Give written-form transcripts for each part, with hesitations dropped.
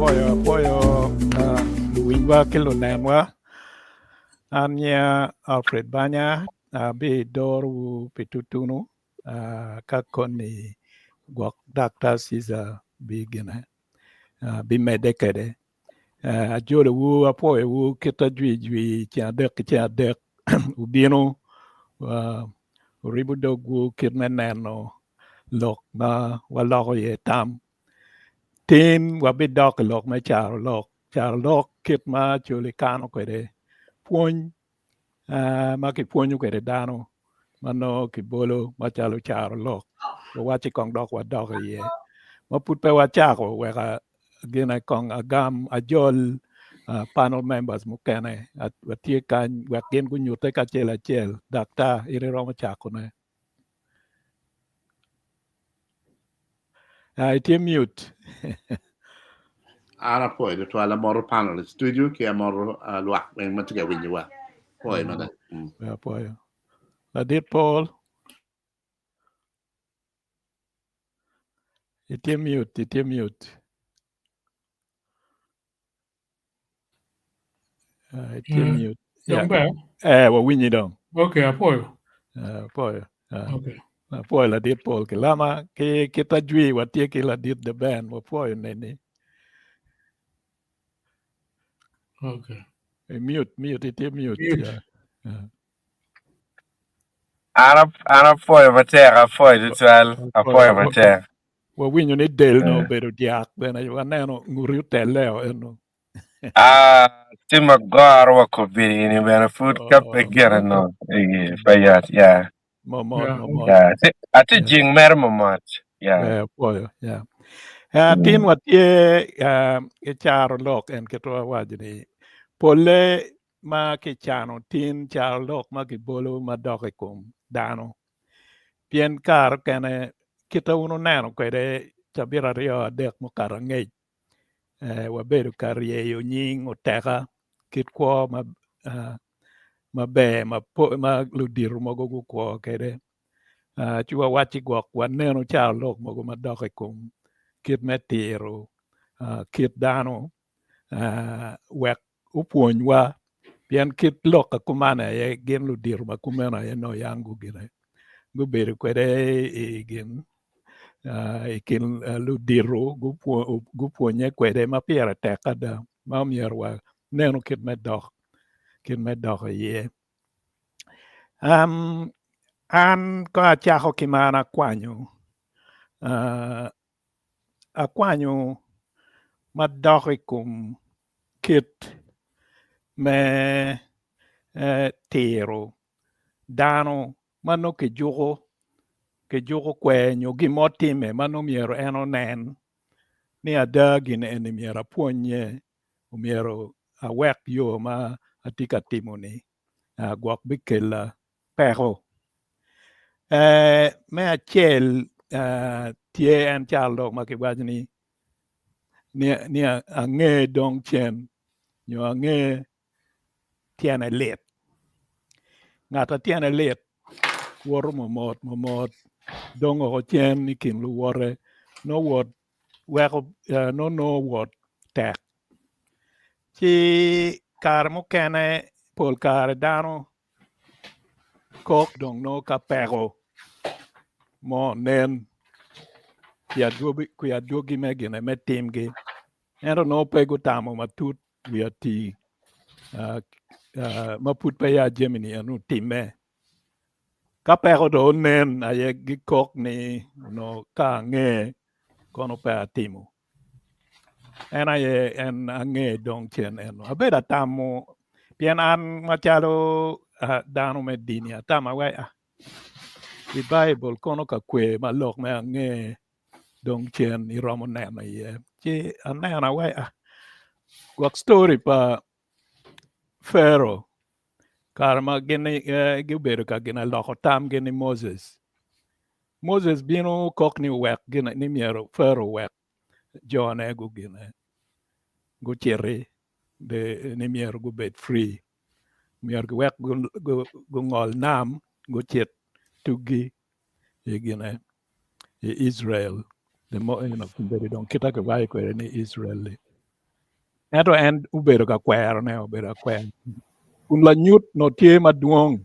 Apwoyo, apwoyo uh, luwinywa ki lunenwa. An nyinga Alfred Banya, abidorowu pi tutunu uh, ka koni gwok Daktar Caesar bigine uh, bimedde kede. Uh, ajolowu, apwoyowu kita jwijwi ceng adek ki ceng adek wubino uh, wuribo dogwu kit me neno lok ma waloko iye tam. Tin wabidok i lok me caro lok, caro lok kit ma Acholi kano kwede pwony ma kipwonyo kwede dano ma nongo kibolo macalo caro lok. Wawaci kong dok wadok iye. Ma pud pe wacako wek gine kong agam ajol panel members mukene watye kany wek gin gunyute kacel acel. Daktar in iromo cakone. Ah, itye mute. An apwoyo tutwal amoto panelists ducu ki amoto uh, lwak weng ma tye ka winyowa. Apwoyo mada. Mm. Apwoyo. Ladit Paul. Itye mute, itye mute. Uh, itye Eh, mute. Yeah. Dong ber. Eh, wawinyi dong. Okay, apwoyo. Uh, apwoyo. Uh, Okay. apwoyo ladit Paul Kilama ki kita jwi watye ki ladit The Ben wapwoyo neni. Okay. Eh, mute, mute, itye mute. Mute. Yeah. Yeah. An ap- an apwoyo matek, apwoyo tutwal, apwoyo Apwoyo. matek. Wawinyo ni del no Eh. obedo dyak bene waneno nguti otelle o eno. Ah, tye ma goro wa kobedi ni bene pud ka pe Oh, gire no eh, pe yot ya momot Yeah. momot. ya Atye atye Yeah. jing mere momot ya Eh, apwoyo. Yeah. Eh, tin watye eh, i caro lok en kit ma wawaco ni polle ma kicano tin caro lok ma kibolo madok i kom dano pien kare okene kite wun wuneno kwede cabit aryo adek mukato angec eh, wabedo ka ryeyo nying oteka kit kwo ma ah, maber ma, po- ma ludito mogo gukwo kwede Ah, ci wawacci gwok waneno caro lok mogo madok i kom kit me tiro ah, kit dano ah, wek opwonywa pien kit lok akumane aye gin ludito ma kumeno aye nongo yang gugine gubedo kwede i gin i kin ludito gupwonye kwede ma pire tek ada ma myero wanenu kit me dok kit me dok iye. An ka acako ki ma an akwanyo akwanyo madok i kom kit me tiro dano ma nongo kijuko kijuko kwer nyo gin mo timme ma nongo myero en onen ni ada gin eni myero apwonnye myero awek yo ma atye ka timo-ni gwok bikela peko. Me acel tye en calo lok ma kiwaco ni ni ange dong cen nyo ange tyene lit. Ngat a tyene lit woto momot momot dong oko cen i kin luwote nongo wot weko nongo nongo wot tek. Ci kare mukene pol kare dano kok dong nongo ka peko mo nen pi adwogi me gine me timgi ento nongo pe gutamo matut wi ati ma pud peya jami-ni eno otimme. Ka peko dong onen aye gikok ni onongo ka ange kono pe atimo. En aye en ange dong cen eno. Abedo atamo pien an macalo dano me dini atamo awai ah i Baibul kono ka kwer ma lok me ange dong cen iromo neno iye. Ci aneno awai ah gwok story pa Pharaoh kare ma gin gubedo ka gin aloko tamgi ni Moses. Moses bino kok ni owek gin ni myero Pharaoh owek jone gugine guciti ni myero gubed free myero giwek gungol nam gucit tugi i gine i Israel the mo you know dong kita kiwaco kwede ni Israel-li. Ento en obedo ka kwerone, obedo ka kwero. Kun lanyut no tye madwong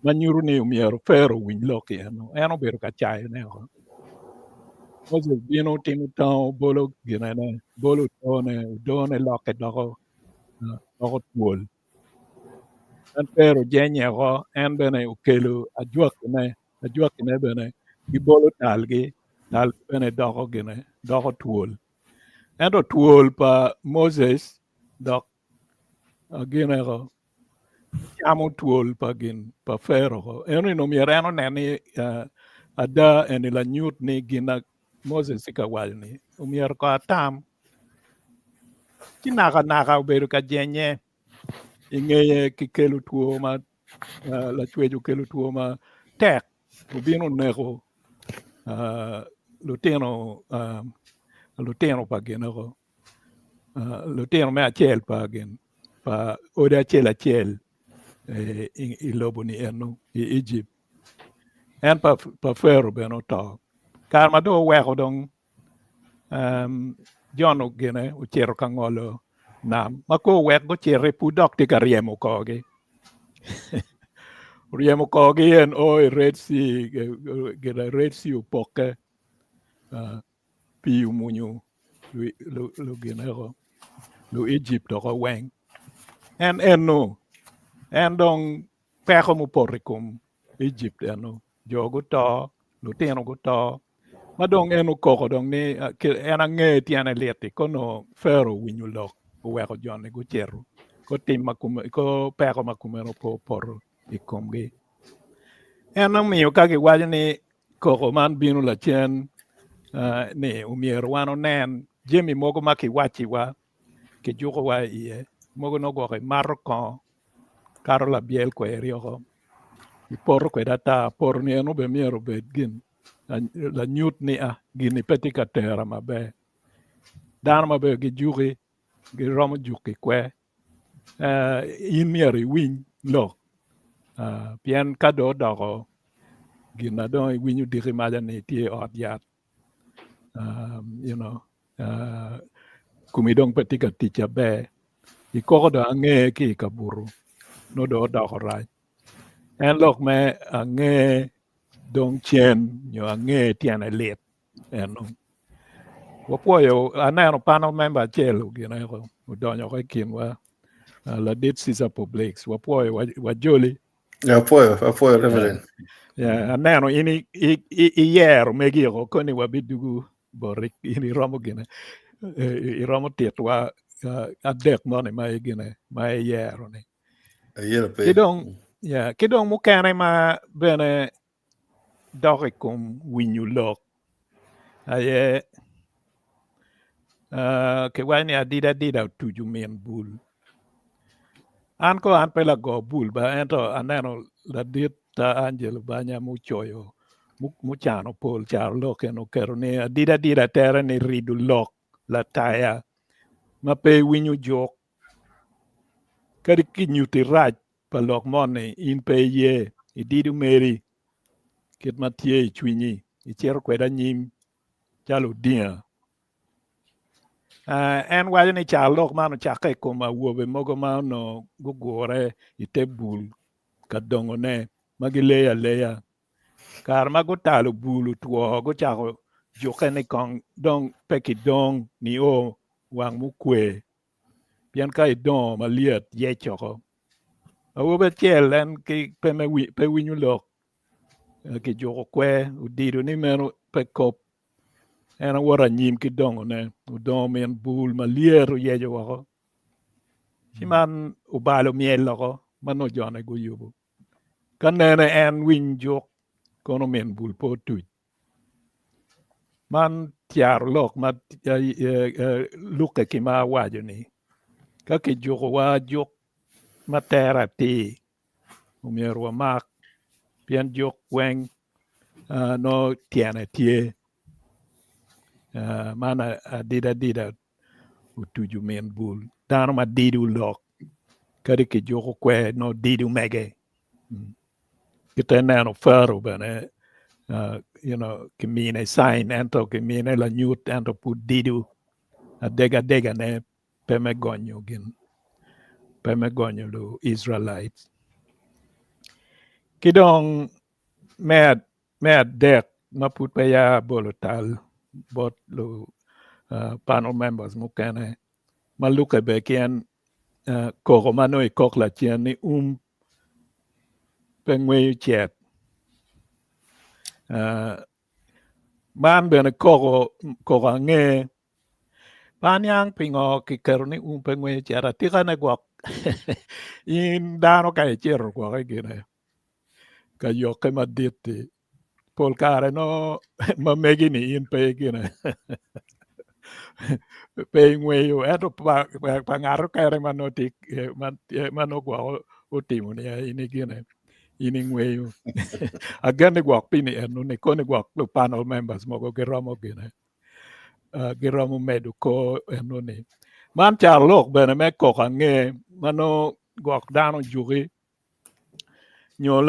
ma nyuto ni myero Fero owiny lok eno. En obedo ka cayone oko. Moses bino timo tango, bolo ginene, bolo odone, odone lokke doko doko twol. En Fero ojenye oko, en bene okelo ajwakine, ajwakine bene gibolo talgi, talgi bene doko gine, doko twol. Ento twol pa Moses dok gineko camo twol pa gin pa Fero ko. Eno ni myero en onen ni ada eni lanyut ni gin na Moses tye ka waco ni myero ko atam. Ci naka naka obedo ka jenye i ngeye kikelo two ma lacwec okelo two ma tek obino oneko lutino lutino pa gineko lutino me acel pa gin pa odi acel acel i lobo ni eno i Ejipt en pa Fero bene oto kare ma dong oweko dong Jon ogine ocito ka ngolo nam ma kong owek guciti pud dok tye ka ryemo korgi oryemo korgi en o i Red Sea gine Red Sea opokke pii omwonyo lugineko Luejipt oko weng en eno en dong peko mupoto i kom Ejipt eno jo guto lutino guto ma dong en okoko dong ni en ange tyene lit-ti kono Fero owinyo lok oweko joni gucito ko tim ma ko peko ma kumeno pe opoto i komgi. En omiyo ka giwaco ni koko man bino lacen ni omyero wan onen jami mogo ma kiwacciwa kijukowa iye mogo nongo gwok imato kongo kato labyel kweri oko ipoto kwede ata poto ni eno bene myero obed gin lanyut ni a gini pe tye ka tera maber dano ma bene gijuki giromo juki kwe in myero iwiny lok pien ka dong odoko gin na dong iwinyo diki maca ni itye i ot yat you know komi dong pe tye ka tic aber ikoko dong ange ki i kabuto nongo dong odoko rac en lok me ange dong cen nyo ange tyene lit eno wapwoyo aneno panel member acel ogine odonyo i kinwa ladit Caesar Publix wapwoyo wajoli Apwoyo, apwoyo Reverend. Yeah, aneno in iyero megi oko koni wabidugu boti in iromo gine iromo titwa adek moni ma igine ma iyero ni. Ayero pe. Ki dong, yeah, ki dong mukene ma bene dok i kom winyo lok aye uh, kiwaco ni adida adida otuco min bul. An ko an pe lago bul ba ento aneno ladit Angelo Banya mucoyo mucano pol caro lok en oketo ni adida adida tere ni rido lok lataya ma pe iwinyo juk kadi kinyuti rac pa lok moni in pe iye idido meri kit ma tye i cwinyi icito kwede anyim calo odinga. Uh, en waco ni carolok man ocakke i kom awobe mogo ma onongo gugure i te bul ka dongone ma gileyo aleya. Kare ma gutalo bul otwo gucako jukke ni kong dong pe kidong nio wang mukwe pien ka idongo malyet yec oko. Awobi acel en ki pe me pe winyo lok kijuko kwer odido ni meno pe kop en owoto anyim ki dongone odongo min bul malyet oyeco woko ci man obalo myel oko ma nongo jone guyubo ka nene en winy juk kono min bul pe otuc. Man carolok ma lukke ki ma awaco ni ka kijukowa juk ma tere atir omyero wamak pien juk weng nongo tyene tye man adida adida otuco min bul dano ma dido lok kadi kijuko kwer nongo dido mege. Kite neno Pharaoh bene you know kimine sign ento kimine lanyut ento pud dido adega adegane. pe me gonyo gin pe me gonyo lu Israelites. Ki dong me me adek ma pud peya abolo tal bot lu uh, panel members mukene ma lukke be ki en uh, koko ma nongo ikok lacen ni um pe ngweyo cet. Uh, man bene koko koko ange pe aniang pingo kiketo ni um pe ngweyo cet atikane gwok in dano ka icito gwok i gine ka yokke madit-ti pol kare nongo ma megi-ni in pe gine pe ingweyo ento pa ngat okene ma nongo tye ma nongo gwok otimo-ni in igine in ingweyo agen ni gwok pini eno-ni koni gwok lu panel members mogo giromo gine giromo medo kor eno-ni man carolok bene me koko ange ma nongo gwok dano ojuki nyo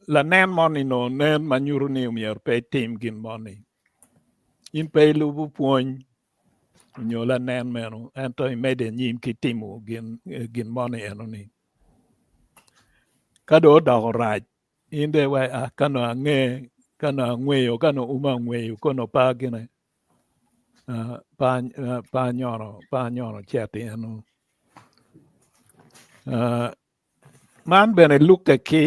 lanen moni nongo nen ma nyuto ni myero pe itim gin moni in pe ilubo pwony nyo lanen meno ento imedde anyim ki timo gin moni enoni ka dong odoko rac in dong iwaco ah ka nongo ange ka nongo angweyo ka nongo uma angweyo kono pe agine pe anyono cet eno man bene lukke ki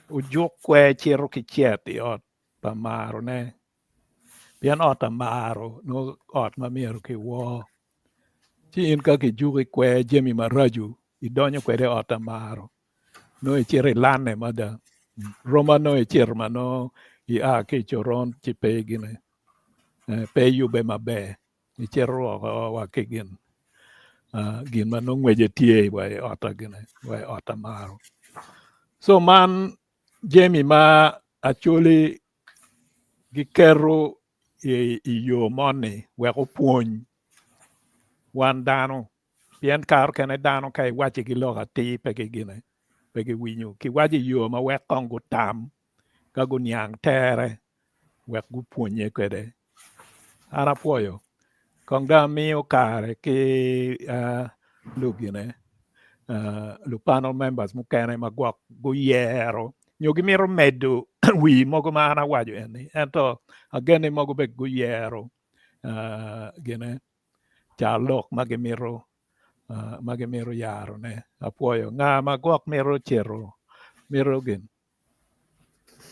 ojuk kwer cito ki cet i ot pa marone pien ot amaro nongo ot ma myero kiwor ci in ka kijuki kwer jami maraco idonyo kwede i ot amaro nongo icito ilanne mada rom ma nongo icito ma nongo ia ki i coron ci pe gine pe iyubbe maber icito woko wa ki gin gin ma nongo ngwece tye wa i otta gine wa i ot amaro so man jami ma Acholi giketo i yo moni wek opwony wan dano pien kare okene dano ka iwacigi lok atir pe gigine pe giwinyo kiwaco i yo ma wek kong gutam ka guniang tere wek gupwonye kwede an apwoyo kong dong amiyo kare ki lugine lu panel members mukene ma gwok guyero nyo gimito medo wi mogo ma an awaco eni ento ageni mogo bene guyero gine carolok ma gimito ma gimito yarone apwoyo nga ma gwok mito cito mito gin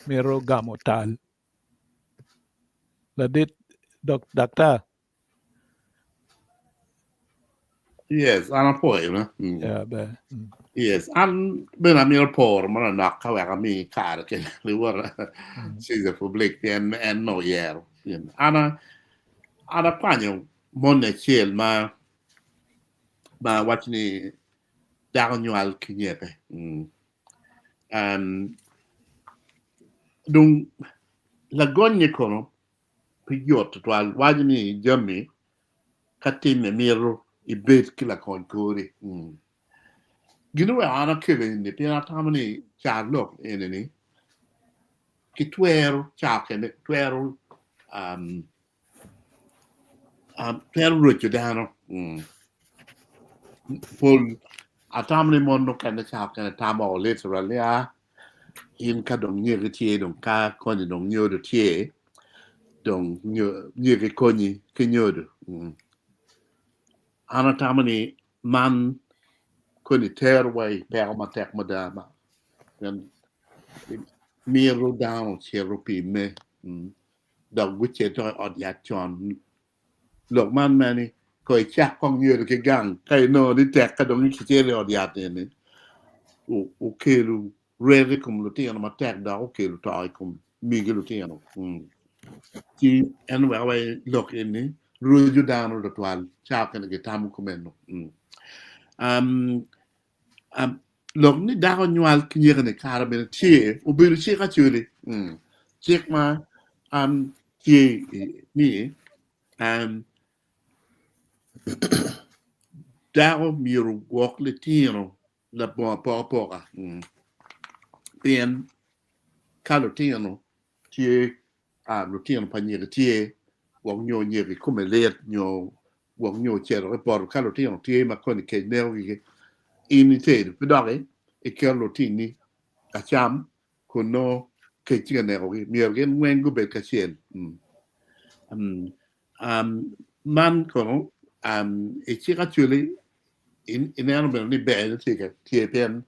mito gamo tal ladit daktar Yes, an apwoyo no. Yeah, ber. Yes, an bene amito poro manok ka wek ami kare ki liwota Caesar Public pien en nongo oyero. An an akwanyo moni acel ma ma waco ni dako nywal ki nyeke. Um, dong lagonye kono pe yot tutwal waco ni jami ka timme mito ibed ki lakony kori. Gin oweko an akelo eni pien atamo ni carolok eni ni kitwero ca okene twero um, um, twero roco dano. Pol atamo ni mon mukene ca okene tamo literally ah in ka dong nyeki tye dong ka koni dong nyodo tye dong nyeki konyi ki nyodo. An atamo ni man koni tero wa i peko matek mada ma pien mito dano ocito pimme dok gucito i ot yat con Lok man mere ni, Ko icak kong nyodo ki gang, ka inongo ni tek ka dong kicito i ot yat eni, okelo rwet i kom lutino matek dok okelo to i kom megi lutino. Ci en oweko wa lok eni roco dano tutwal ca okene gitamo kumeno. Lok ni dako nywal ki nyeke ni kare bene tye obedo cik actually cik ma tye ni dako myero ogwok litino labongo apokapoka pien ka lutino tye lutino pa nyeke tye gwok nyo nyeke kome lit nyo. Gwok nyo ocito ki poto ka lutino tye ma koni kec nekogi in itedo pe doki iketo lutinni ka cam kun nongo kec tye ka nekogi. Myero gin weng gubed kacel. Man kono i cik actually ineno bene ni ber tye ka tye pien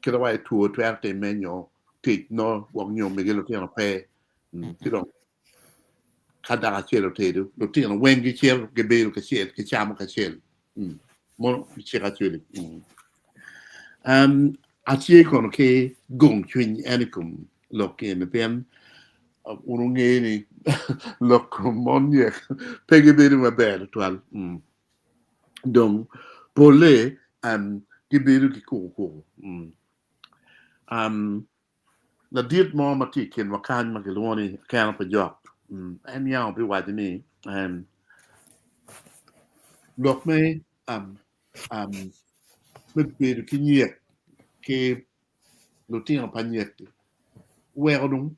kit wa two twero timme nyo tic nongo gwok nyo megi lutino pe ci dong ka dako acel otedo lutino weng gicito gibedo kacel gicamo kacel mono cik actually. Atye kono ki gung cwiny en i kom lok eni pien wun wungeyo ni lok kom mon nyek pe gibedo maber tutwal. Dong polle gibedo ki kukukuku. Ladit mo ma tye i kinwa kany ma kilwongo ni Akeno pa Jok, en yam obiwaco ni lok me bedo ki nyek ki lutino pa nyek-ki weko dong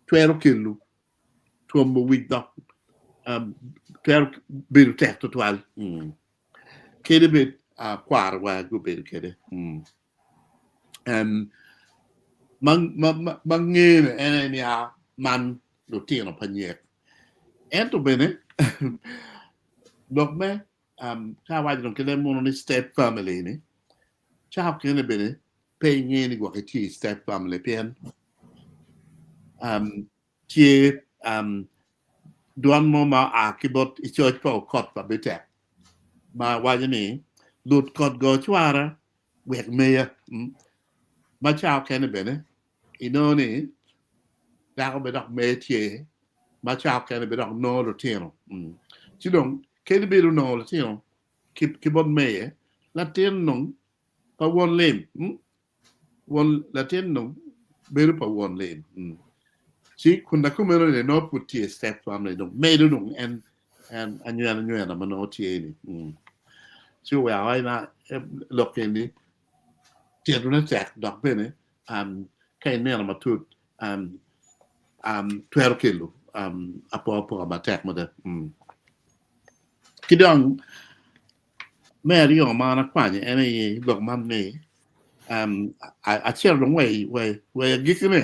twero kelo twomo wic dok twero bedo tek tutwal kadi bed kwarowa gubedo kwede. Ma ngene en aye ni man lutino pa nyek ento bene lok me ka awaco dong ki leb munu ni step family ni ca okene bene pe inge ni gwok itye i step family pien tye dwan mo ma oa ki bot i coc pa okot pa Bitek ma waco ni lut kot go cwara wek meya ma ca okene bene inongo ni dako bene dok meye tye ma ca okene bene dok nongo lutino ci dong kadi bed onongo lutino ki bot meye latin dong pa won lim won latin dong bedo pa won lim ci kun na kumeno ni nongo pud tye step family dong medo dong en en anywena anywena ma nongo tye ni ci oweko aye lok eni tyetone tek dok bene ka ineno matut twero kelo apokapoka matek mada. Ki dong me aryo ma an akwanyo en aye lok man ni acito dong wa i agikkine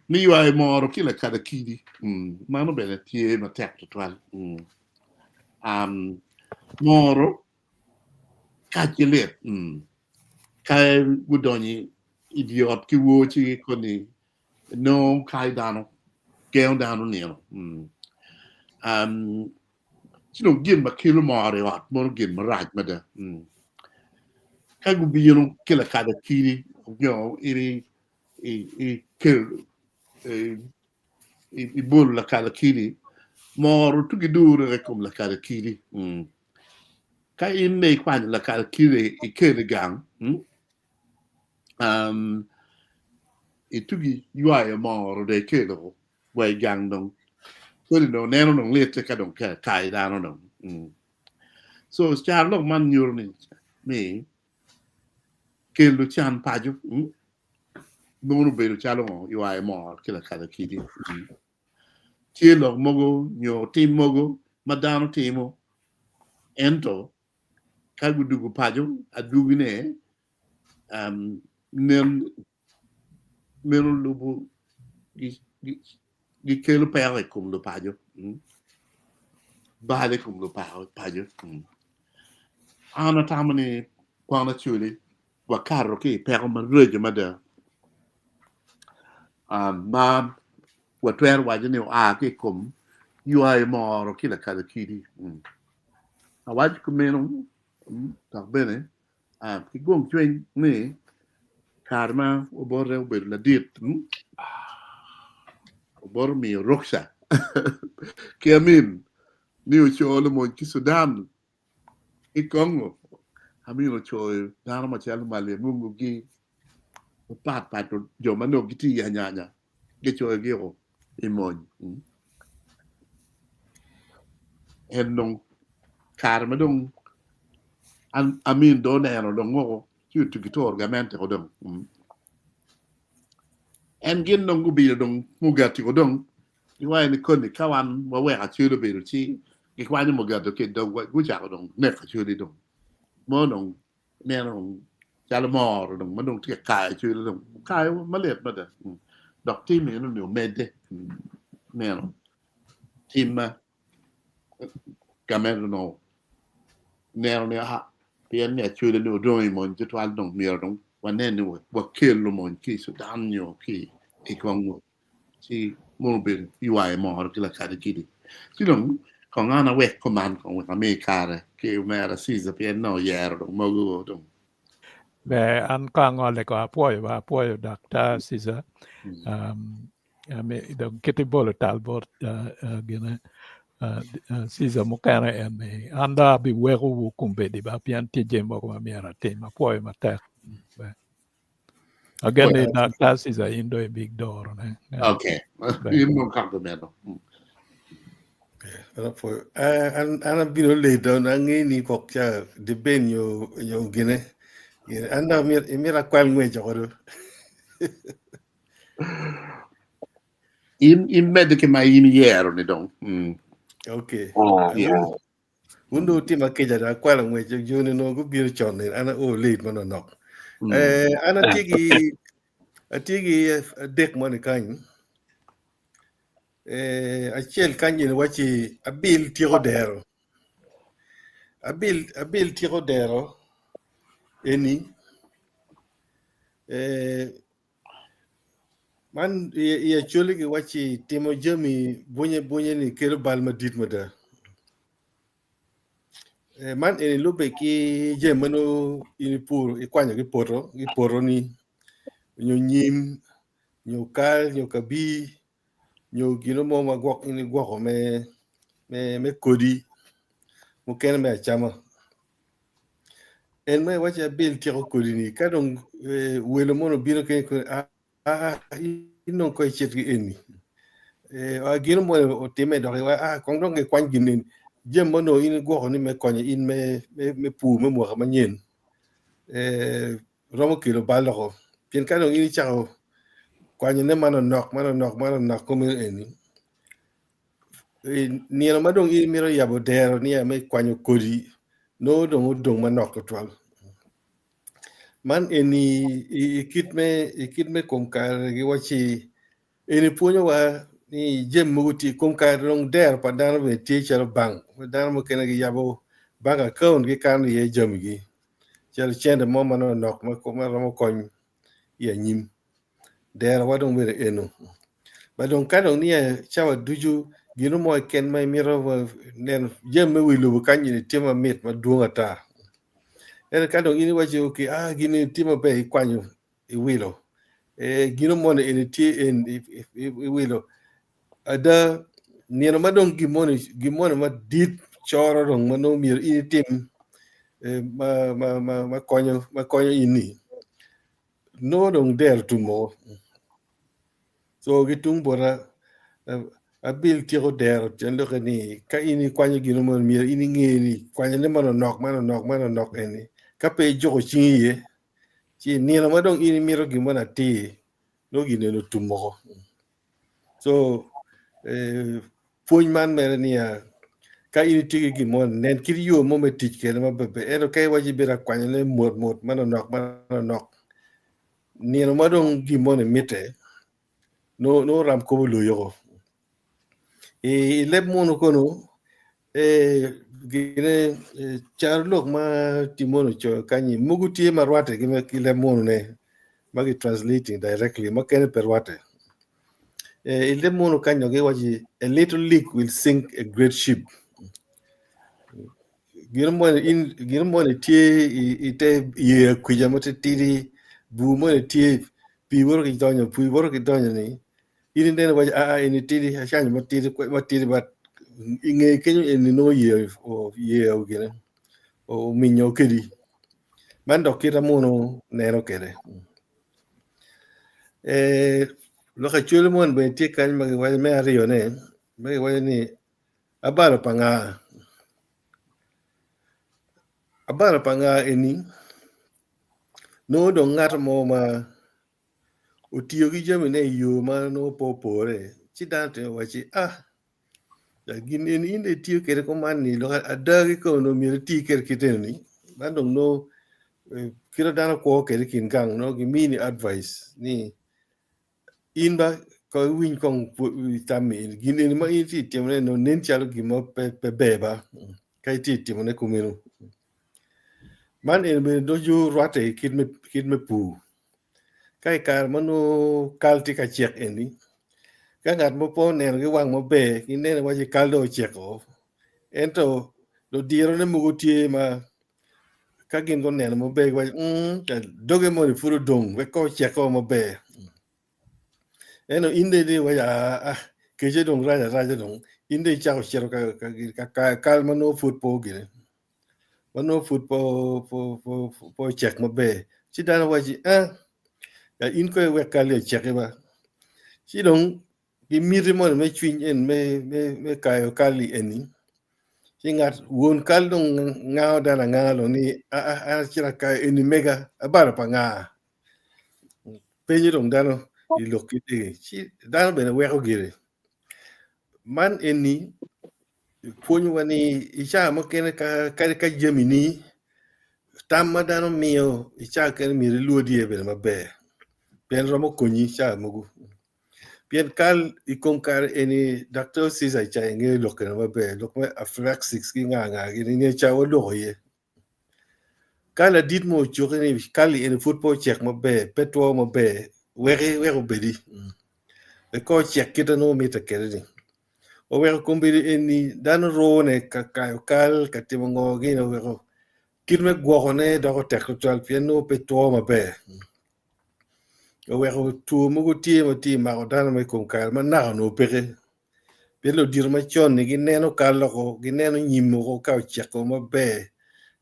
ni ywayo moro ki lakadakidi mano bene tye matek tutwal. Moro Kacce lit ka gudonyo i dye ot ki woo ci koni nongo kayo dano, gengo dano nino. Ci dong gin ma kelo mor i ot mono gin marac mada. Ka gubino ki lakada kidi nyo ikelo ibolo lakala kidi moro tugi dure i kom lakala kidi. Ka in ne ikwanyo lakala kidi ikelo i gang, itugi ywayo moro dong ikelo wa i gang dong kodi dong neno dong litte ka dong kayo dano dong. So carolok man nyuto ni kelo can paco mono obedo calo ngo ywayo mor ki lakala kidi. Tye lok mogo nyo tim mogo ma dano timo ento ka gudugo paco adwogine nen meno lubo gikelo peko i kom lupaco bal i kom lupaco. An atamo ni kwan acoli wakato ki i peko maraco mada ma watwero waco ni oa ki i kom ywayo moro ki lakalo kidi. Awaco kumeno dok bene ki gong cwiny ni kare ma obote obedo ladit obote omiyo rukca ki Amin ni oco lumony ki Sudan ki Congo. Amin ocoyo dano macalo Maliamungu-gi mapat pat jo ma nongo gitye i anyanya gicoyogi o i mony. En dong kare ma dong Amin dong oneno dong woko ci otugi turo gamente ko dong. En gin dong gubino dong mugati ko dong. Giwaco ni koni ka wan waweko Acholi obedo ci gikwanyo mugato ki i dogwa gucako dong neko Acholi dong mo dong ineno dong calo moro dong ma dong tye ka kayo Acholi dong okayo malit mada dok tim eno ni omedde ineno tim ma gamente onongo neno ni aa pien ni Acholi ni odong i mony tutwal dong myero dong wanen ni wakel lumony ki i Sudan nyo ki i Congo ci mono obedo ywayo moro ki lakadi kidi. Ci dong kong an awek kuman kong wek ami kare ki omera Caesar pien nongo oyero dong mogo dong. Ber an ka angole ko apwoyo ba apwoyo Daktar Caesar. Um, ami dong kit ibolo tal bot uh, uh, gine uh, uh, Caesar mukene en ni an dong abiwekowu kombeddi ba pien tye jami mogo ma myero atim apwoyo matek. Ber. Again, ni Daktar Caesar in dong ibig doro ne. Okay. In dong kato meno. An abino late on ange ni kok cha debate nyo nyo gine. An dong imito akwal ngwec oko do. In imedde ki ma in iyero ni dong. Okay. Wun dong wutima kica dong akwalo ngwec joni onongo gubino con ni an ao late manonok. Eh, an atye ki atye ki adek moni kany. Eh, acel kany eni wacci abil tyeko dero. Abil abil tyeko dero eni eh, Man i Acholi giwacci timo jami bunye bunye ni kelo bal madit mada. Man eni lubbe ki jami ma nongo in ipuro ikwanyo ki poto ki poto ni nyo nyim nyo kal nyo kabir nyo gino mo ma gwok in igwoko me me kodi mukene me acama. En ma iwaco abil tyeko kodi-ni ka dong welo mono obino keny koni aa in dong kong icit ki eni gino moni otime dok iwaco aa kong dong gikwany gin eni jami ma onongo in igwoko ni me konyo in me pur me mwaka manyen romo kelo bal doko pien ka dong in icako kwanyone manonok manonok manonok kumeno eni nino ma dong in imito yabo dero niya me kwanyo kodi nongo dong odong manok tutwal. Man eni i kit me i kit me kom kare giwacci eni pwonyowa ni jami mogo tye kom kare dong dero pa dano bene tye calo bank dano mukene giyabo bank account gikano iye jamigi calo cente mo manonok ma romo kony i anyim. Derowa dong bedo eno. Ba dong ka dong niya cawa ducu gino mo keken ma imito neno jami me wi lobo kany eni tye mamit madwong ata. Ento ka dong in iwaco okay ah gini tye maber ikwanyo iwilo eh gino moni eni tye en iwilo ada nino ma dong gin moni gin moni madit coro dong ma nongo myero in itim ma ma ma ma konyo ma konyo in ni nongo dong dero tum woko. So ki tung bota abil tyeko dero tyen lokke ni ka in ikwanyo gino moni myero in inge ni kwanyone manonok manonok manonok eni ka pe ijuko cingi iye ci nino ma dong in imito gin moni atir nongo gin eni otum woko. So pwony man mere niya ka in itye ki gin moni nen kit yo mo me tic kwede maber ento ka iwaco ibedo ka kwanyone mot mot manonok manonok nino ma dong gin moni mitte nongo ram kop oloyi woko. I leb munu kono gine carolok ma Timon ocoyo kany-nyi mogo tye ma rwatte ki leb munune ma ki translating directly mukene pe rwatte. I leb munu kany dong giwaco a little leak will sink a great ship. Gin moni tye i te yeya kwica matitidi bur moni tye pii woto ki donyo pii woto ki donyo ni in ineno iwaco aa eni tidi acanyo matidi matidi but i ngeye kenyo eni nongo yeya gine ominyo kedi man dok kit ma munu neno kwede. Lok acwele moni bene tye kany ma kiwaco me aryone ma kiwaco ni abalo pa nga abalo pa nga eni nongo dong ngat mo ma otiyo ki jamine i yo ma nongo pe opore. Ci dano tye wacci ah gin eni in dong itiyo kwede kuman ni lok ada kikome onongo myero iti kwede kit eni man dong nongo kit ma dano kwo kwede i kin gang nongo gimini advice ni in ba kong iwiny kong tammi eni gin eni ma in itye ka timone ni nen calo gin mo pe ber ba ka itye ka timone kumeno man eni bene ducu rwatte i kit me pur. Ka i kare ma nongo kal tye ka cek eni, ka ngat mo pe oneno ki wang maber gineno iwaci kal dong oceko ento ludirone mogo tye ma ka gin guneno maber giwaco doge moni pud odong wek kong oceko maber. Ento in dong itye iwaco aa kece dong rac araca dong in dong icako cito ka kayo kal ma nongo pud pe ogine ma nongo pud pe ocek maber ci dano wacci aa in kong iwek kal-li oceki ba ci dong ki miti moni me cwiny eni me kayo kal-li eni ci ngat won kal dong ngango dano anganga dong ni aa an acito akayo eni mega abalo pa nga penyo dong dano i lok kit eni ci dano bene weko gire man eni pwonyowa ni i cawa mukene kadi ka jamini tam ma dano miyo i cawa mukene myero ilwod iye bene maber pien romo konyi i cawa mogo pien kal i kom kare eni Daktar Ceaser ca ingeyo lok eni maber lok me aphylaxis ki nga nga gini inge ca waloko iye. Ka ladit mo ocuki ni kal-li eni pud pe ocek maber, pe two maber, weki wek obedi wek kong ocek kite nongo mitte kwede-ni. Oweko kombeddi eni dano rune ka kayo kal, ka timo ngo gini oweko kit me gwokone doko tek tutwal pien nongo pe two maber. Oweko two mogo tye ma tye ka mako dano ma i kom kare ma naka onongo peke. Pien ludito macon-ni gineno kal loko, gineno nyim woko ka oceko maber,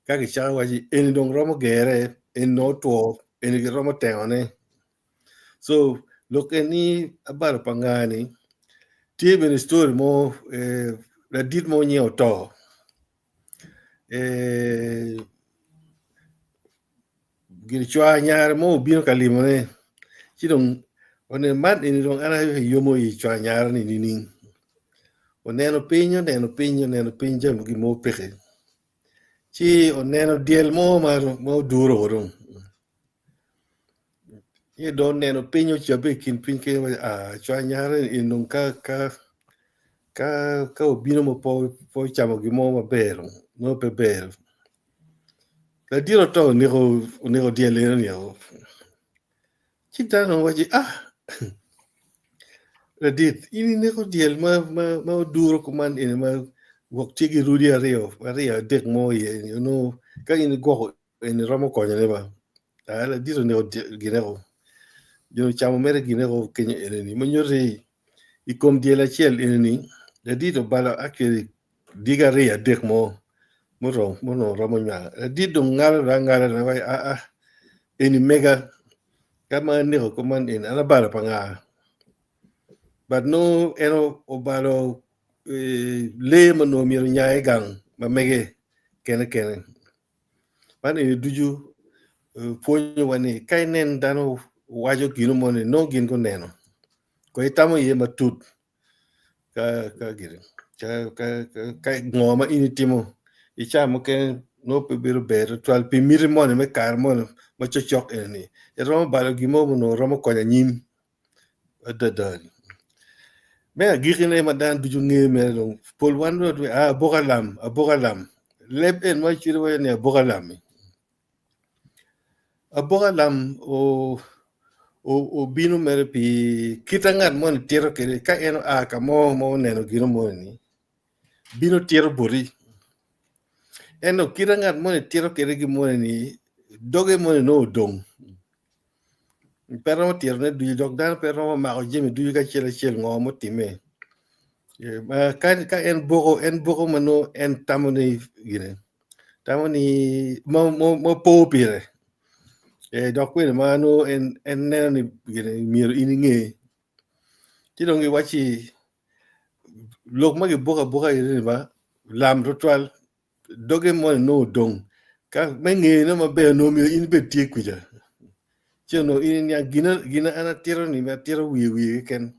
ka gicako waci eni dong romo gere, eni dong otwo, eni giromo tengone. So lok eni abalo pa nga-ni tye bene story mo eh, ladit mo nyinge oto eh, gin cwar nyare mo obino ka limone ci dong oneno man eni dong an aye ayomo i cwar nyare ni nining oneno piny oneno piny oneno piny jami gin mo peke ci oneno dyel mo ma oduro dong ci dong oneno piny ocobbe i kin piny kenyo waco aa cwar nyare eni dong ka ka ka obino ma pe ocamo gin mo maber dong nongo pe ber. Ladit oto oneko oneko dyel eno ni o ci dano owaci ah ladit in ineko dyel ma ma ma oduro kuman eni ma gwok tye ki rudi aryo aryo adek mo iye ni onongo ka in igwoko eni romo konyone ba ah ladit oneko gineko jo ocamo mere gineko kenyo eni ni ma nyuto ni i kom dyel acel eni ni ladit obalo actually Dyegi aryo adek mo muromo onongo romo nywalo ladit dong ngalo dong angala dong waco aa eni mega ka ma aneko kuman eni an abalo pa nga but nongo en obalo lee ma onongo myero onya i gang ma mege kene kene man eni ducu pwonyowa ni ka inen dano waco gino moni nongo gin guneno ko itamo iye matut. Ka ka gire ka ka ka ngo ma in itimo i cawa mukene nongo pe bedo ber tutwal pi miti moni me kare moni ma cokcok eni iromo balo gin mo ma onongo romo konyo anyim adada me agikine ma dano ducu ngeyo mere dong pol wan dong aa aboka lam aboka lam leb en ma icwalo waco ni aboka lam-mi. Aboka lam obino mere pi kit ma ngat moni tito kwede ka en oa ka mo ma oneno gino moni bino tito boti ento kit ma ngat moni tito kwede gin moni doge moni nongo odong pe romo titone ducu dok dano pe romo mako jami ducu kacel acel ngo mutimme ka en boko en boko ma nongo en tamo ni gine. Tamo ni ma po pire dok kwede ma nongo en neno ni gire myero in inge ci dong giwacci lok ma giboko aboka eni ba lam tutwal doge moni nongo odong ka me ngeyone maber onongo myero in ibed tye kwija ci onongo in iniang gin an atito ni atito wiye wiye keken.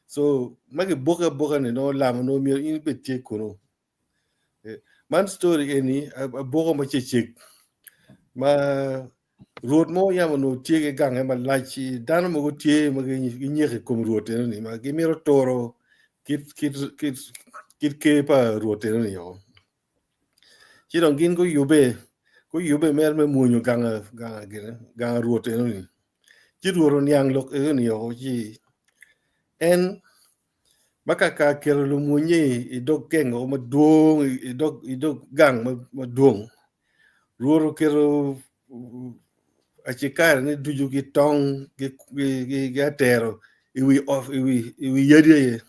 So ma giboke aboka ni nongo lamo nongo myero in ibed tye kunu. Man story eni aboko ma cecek ma rwot mo yam onongo tye ki gange malac dano mogo tye ma ginyeko i kom rwot eno-ni ma gimito turo kit kit kit kit ker pa rwot eno-ni o. Ci dong gin guyubbe guyubbe mere me mwonyo ganga ganga gine ganga rwot eno-ni. Ci rwot oniang lok eno-ni o ci en Ma kaka keto lumwonye i dog gengo madwong, i dog gang madwong, Rwot oketo acikarine ducu ki tong ki atero i wi yadi aye,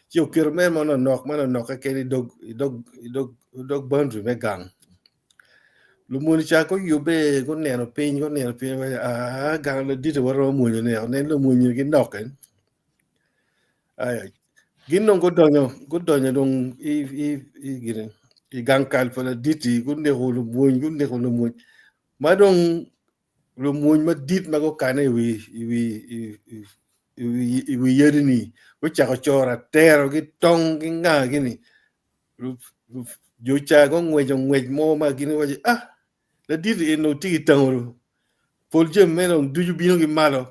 ci oketo mere manonok manonok keken i dog boundary me gang. Lumony ca guyubbe guneno piny guneno piny aa gang ladit waromo mwonyone nen lumony ginok Aya, gin dong gudonyo, gudonyo dong i, i, i, gine, i gang kal pa ladit-ti, guneko lumwony, guneko lumwony. Ma dong lumwony madit ma gukane i wi, i wi, i, i, i wi, i wi yadi-ni gucako coro atero ki tong ki nga gini. Lu- lu- Jo ca gungweco ngwec mo ma gin giwaco ah, ladit en dong tye ki tango pol jami meno dong ducu bino ki malo.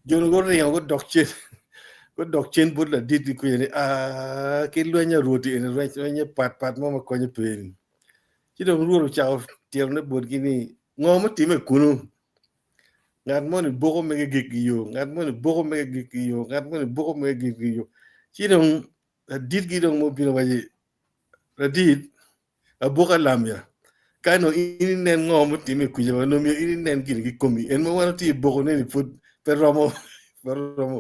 Jo-nu guringo gudok cen, gudok cen bot ladit-ti kwija ni, Aa, ki lweny a Rwot-ti eni lweny-nye patpat mo ma konye pe-ni. Ci dong Rwot ocako tirone botgi ni, Ngo mutimme kunu? Ngat moni boko mege gik ki yo, ngat moni boko mege gik ki yo, ngat moni boko mege gik ki yo. Ci dong laditgi dong mubino waci, Ladit, Aboka lamya, ka nongo in inen ngo mutimme i kwica ma nongo myero in inen gin ki komi. En ma wan watye i boko ne ni pud pe romo, pe romo.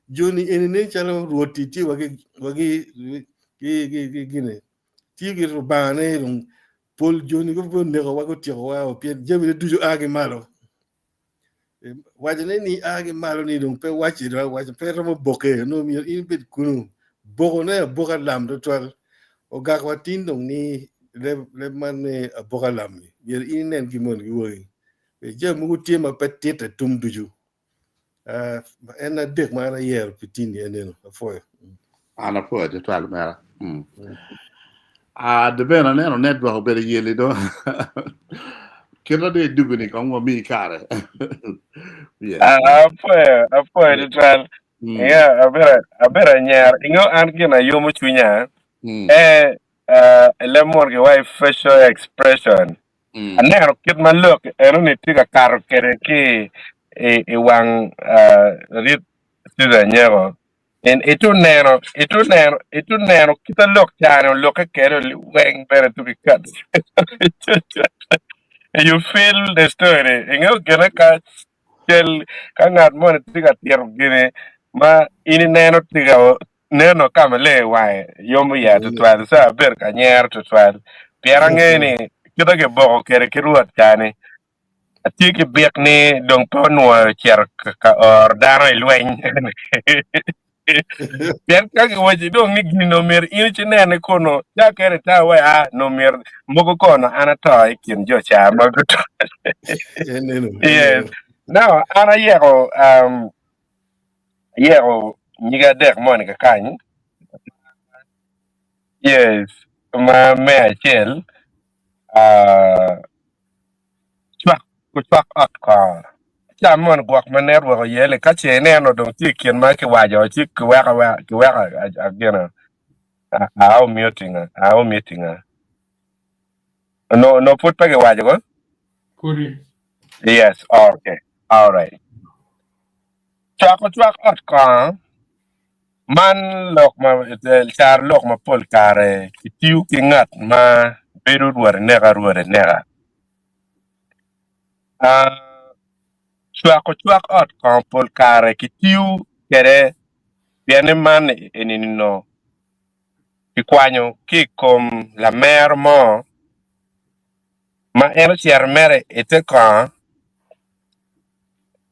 Joni eni nen calo Rwot-ti tye wa ki wa ki ki ki ki gine tye ki Rubanga ne dong pol joni guneko wa gutyeko wa o pien jamine ducu a ki malo. Wacone ni a ki malo ni dong pe wacce dong awaco pe romo boke nongo myero in ibed kunu. Bokone aboka lam twatwal. Ogak wa tin dong ni leb leb man ni aboka lam ni myero in inen gin moni ki wangi. Jami mogo tye ma pe tite tum ducu. Uh, en adek ma an ayero pi tin-ni en eno. Apwoyo. An apwoyo twatwal omera. Mm. Ah, de bene aneno network obedo yeli do. Kit ma dong idwogo ni kong wamiyi kare. Yes. Ah, apwoyo, apwoyo tutwal. Mm. Yeah, abedo, abedo anyero. Ingo an gin ayomo cwinya. Mm. Eh, uh, leb munu giwaco facial expression. Mm. Aneno kit ma lok enoni tye ka kato kwede ki i, i wang uh, rit Susan Nyeko. En itu neno, itu neno, itu neno kita lok cane olokke kede weng bene tu ki kat. You feel the story. Ingeyo gine ka cal ka ngat moni tye ka tito gini ma in ineno tye ka neno ka maleng i wange yomo iya tutwal so abedo ka nyero tutwal pien angeyo ni kita kiboko kede ki rwot cani Atye ki byek ni dong pe onwoyo cito ka oro dano i lweny. Pien ka giwaci dong ni gin omyero in icinene kono, ca kene ita wai a no myero mogo kono an ato i kin jo ca ma guto. Eneno, Yes. eneno. Now an ayeko um, ayeko nyige adek moni kakany. Yes, ma me acel uh, Cwak ocwak ot kor. Ca moni gwok ma network oye-li ka ce ineno dong tye i kin ma kiwaco ci kiweko aweka kiweko gina ao muting ao muting no no pud pe kiwaco ko? Pudi. Yes, okay. All right. Cwak ocwak ot kor man lok ma caro lok ma pol kare kitiyo ki ngat ma bedo rwot ineka rwot ineka. Cwako cwak ot kongo pol kare kitiyo kwede pien ni man eni-ni kikwanyo ki i kom lamero mo ma en ocito mere i te kongo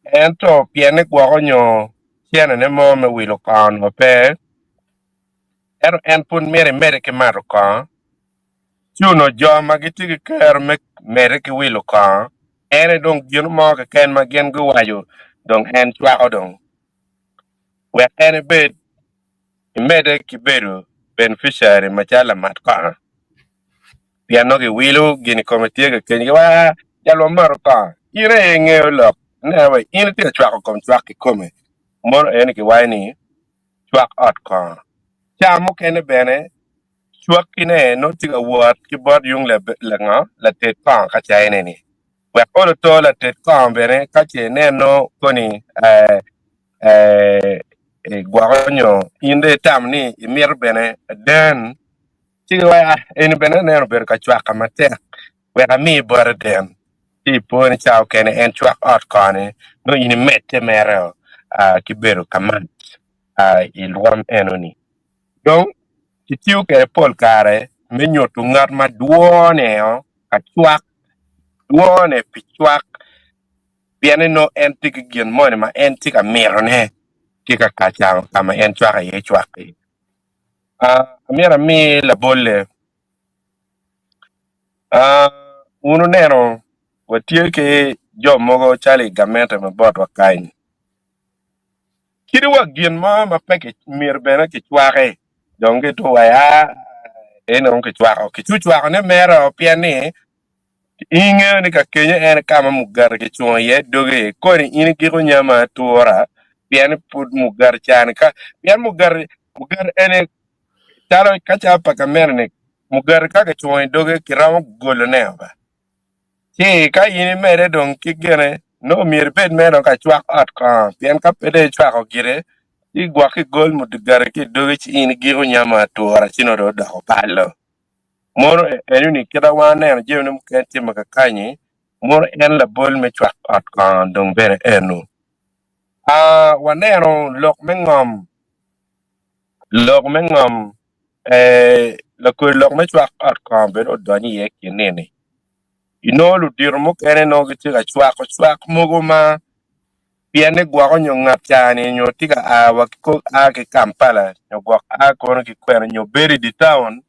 ento pien ni gwoko nyo cenene mo me wilo kongo onongo pe ento en pud myero emedde ki mato kongo. Ci onongo jo ma gitye ki kero me medde ki wilo kongo en aye dong gin mo keken ma gin guwaco dong en cwako dong. Wek en ebed imedde ki bedo beneficiary macalo lamat kongo. Pien nongo giwilo gin i kome tye ka keny wa jal wamato kongo. In aye ingeyo lok ne wa in itye ka cwako kom cwak kikome mono eni kiwaco ni cwak ot kongo. Ca mukene bene cwakkine nongo tye ka wot ki bot yung lango lated kongo ka caine ni wek olo to lated kongo bene ka ce ineno koni gwoko nyo in dong itamo ni imito bene den ci giwaco ah eni bene aneno obedo ka cwaka matek wek ami bote den ci ipo ni ca okene en cwak ot koni nongo in imedde mere ki bedo ka mac i lwom enoni. Dong kitiyo kwede pol kare me nyuto ngat ma dwone ka cwak, dwone pi cwak pien ni nongo en tye ki gin moni ma en tye ka mitone ki ka ka ma en cwako iye cwak-ki. Amyero ami labolle, wun wuneno watye ki jo mogo calo i gamente ma botwa kany. Kadi wa gin mo ma pe myero bene kicwaki, dong gitye wa aa eni dong kicwako. Kicucwakone mere pien ni ingeyo ni ka kenyo en ka ma mugati kicungo iye doge, koni in igiko nyama atura pien pud mugati cani ka pien mugati mugati eni calo ka calo pa kamera-ni mugati ka kicungo i doge kiromo golone ba. Ci ka in imedde dong ki gene, nongo myero ibed mere dong ka cwak ot kongo, pien ka pe dong icwako gire, ci gwok igol mugati ki i dogi ci in igiko nyamo atura ci nongo dong odoko balo. Mono enoni kit ma wan waneno jamine mukene timme kakanyi, mono en labol me cwak ot kongo dong bene eno. Aa, waneno lok me ngom, lok me ngom Lakodi lok me cwak ot kongo bene odonyo iye i kin nini. Inongo ludito mukene nongo gitye ka cwako cwak mogo ma pien ni gwoko nyo ngat ca-ni nyo tye ka a wa a ki Kampala nyo gwok a kono ki kwena nyo bedo i dye taun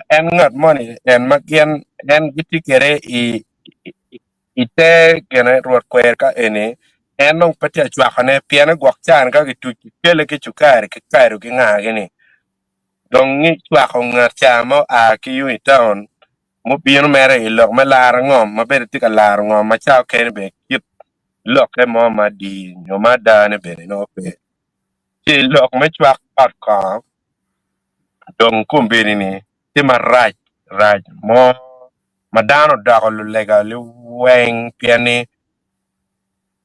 en ngat moni en ma gin en gitye kwede i I te gine Rwot kwer ka eni, en dong pe tye acwakone, pien gwok can ka gituc kikele ki cukari ki kado ki ngagi-ni. Dong gicwako ngat ca ma oa ki yung i taun mubino mere i lok me laro ngom ma bene tye ka laro ngom ma ca okene bene kit lokke mo ma di nyo ma adane bene nongo pe. Ci lok me cwak ot kongo dong kombeddi-ni tye marac rac mo ma dano odoko lulega liweng pien ni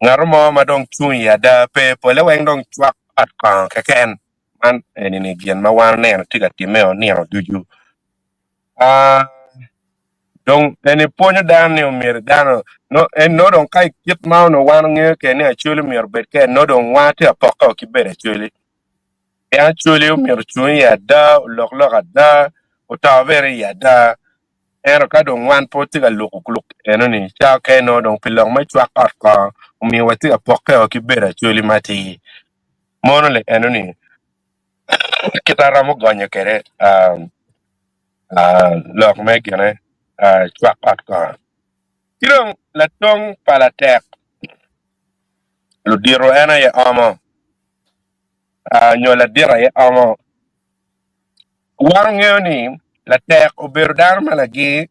ngat mo ma dong cung i ada pe, pole weng dong cwak ot kongo keken. Man eni-ni gin ma wan oneno tye ka timme nino ducu. Ah, dong eni pwonyo dano ni omyero dano no, en no dong ka i kit ma onongo wan ongeyo kede ni Acholi myero obed kede no dong wan tye ka pokke ki bedo Acholi. Pien Acholi omyero ocung i ada, olok lok ada, oto bene i ada. Ento ka dong wan pe watye ka luko lok enoni, ca okene nongo dong pi lok me cwak ot kongo omiyo watye ka pokkeo ki bedo acholi matir. Mono le enoni kit aromo gonyo kwede lok me gine cwak ot kongo. Ki dong latong pa latek ludito en aye omo nyo ladit aye omo. Wan wangeyo ni latek obedo dano ma lagir,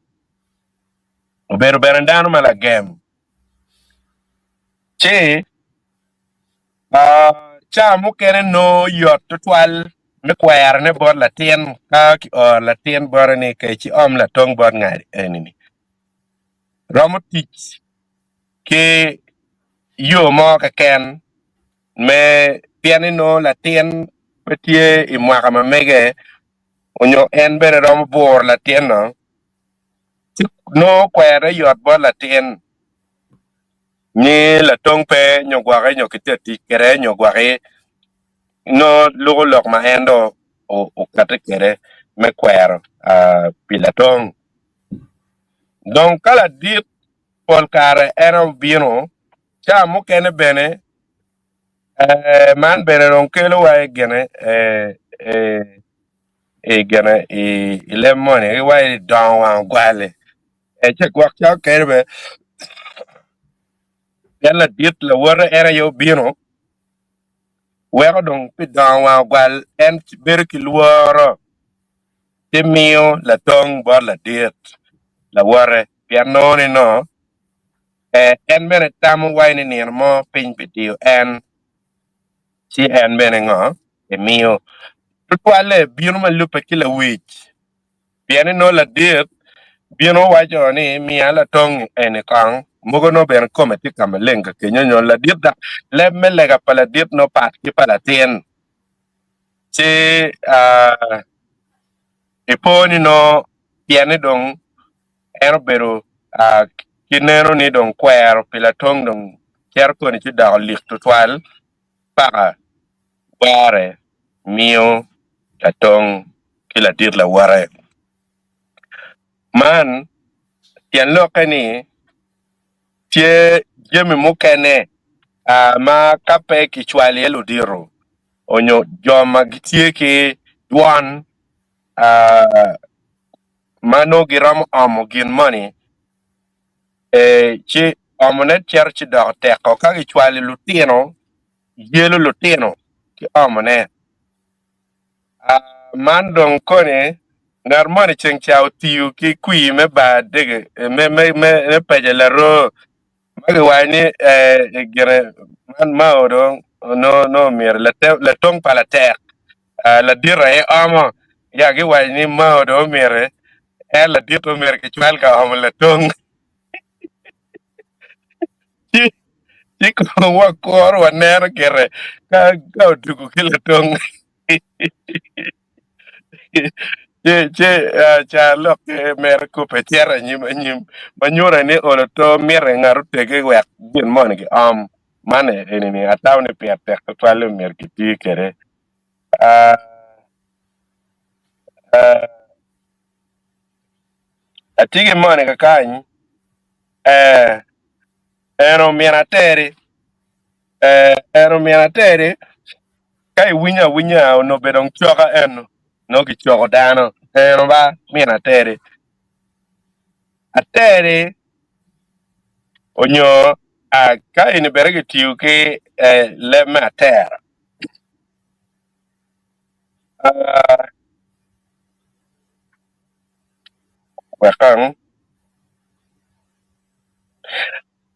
obedo bene dano ma lagem. Ci ca mukene nongo yot tutwal me kwerone bot latin ka kioro latin bote ni kec iom latong bot ngat eni-ni. Romo tic ki yo mo keken me pien ni nongo latin pe tye i mwaka ma mege onyo en bene romo buro latin-no ci nongo kwere yot bot latin ni latong pe nyo gwoke nyo kitye ka tic kwede nyo gwoki nongo luko lok ma en dong okati kwede me kwero pi latong. Dong ka ladit pol kare en obino Ca mukene bene, man bene dong kelo wa i gine, i gine, i leb moni, ki wa i dongo wang ogwal-li. Ce gwok ca okene bene, pien ladit lawote en aye obino. Weko dong pi dongo wang ogwal en bedo ki lworo ci miyo latong bot ladit lawote pien nongo ni no en bene tamo wai ni nino mo piny bidiyo en ci en bene ngo emiyo. Tutwalle bino ma lubbe ki lawic pien ni nongo ladit bino waco ni miya latong eni kong mogo nongo bene kome tye ka maleng ka kenyo nyo ladit dok leb me lega pa ladit nongo pat ki pa latin ci ipo ni nongo pien ni dong en obedo ki neno ni dong kwero pi latong dong cito koni ci doko lik tutwal paka ware miyo latong ki ladit lawote. Man tyen lokke ni tye jami mukene ma ka pe kicwalo iye ludito onyo jo ma gitye ki dwon ma nongo giromo omo gin moni ci omone cito ci doko teko ka gicwalo lutino yelo lutino ki omone. Man dong koni ngat moni ceng ca otiyo ki kwir me bar dege me peco laroo ma giwaco ni gine man mao dong nongo myero latong pa latek ladit aye omo ya giwaco ni mao dong myero en ladit myero kicwal ka omo latong ci ci kong wakuro waneno gire ka ka otugo ki latong ci ci ah, ca lokke mere kupe cito anyim anyim ma nyuto ni olo to mite ngat otege wek gin moni giom man eni ni atamo ni pire tek tutwal ni myero kiti kwede. Ah, ah, atye ki moni kakany eh, en omyero ateri eh, en omyero ateri ka iwinyo awinya onongo bedo dong coka eno nongo kicoko dano eno ba myero ateri ateri onyo ah, ka eni bene kitiyo ki eh, leb me atera ah, Wek ang.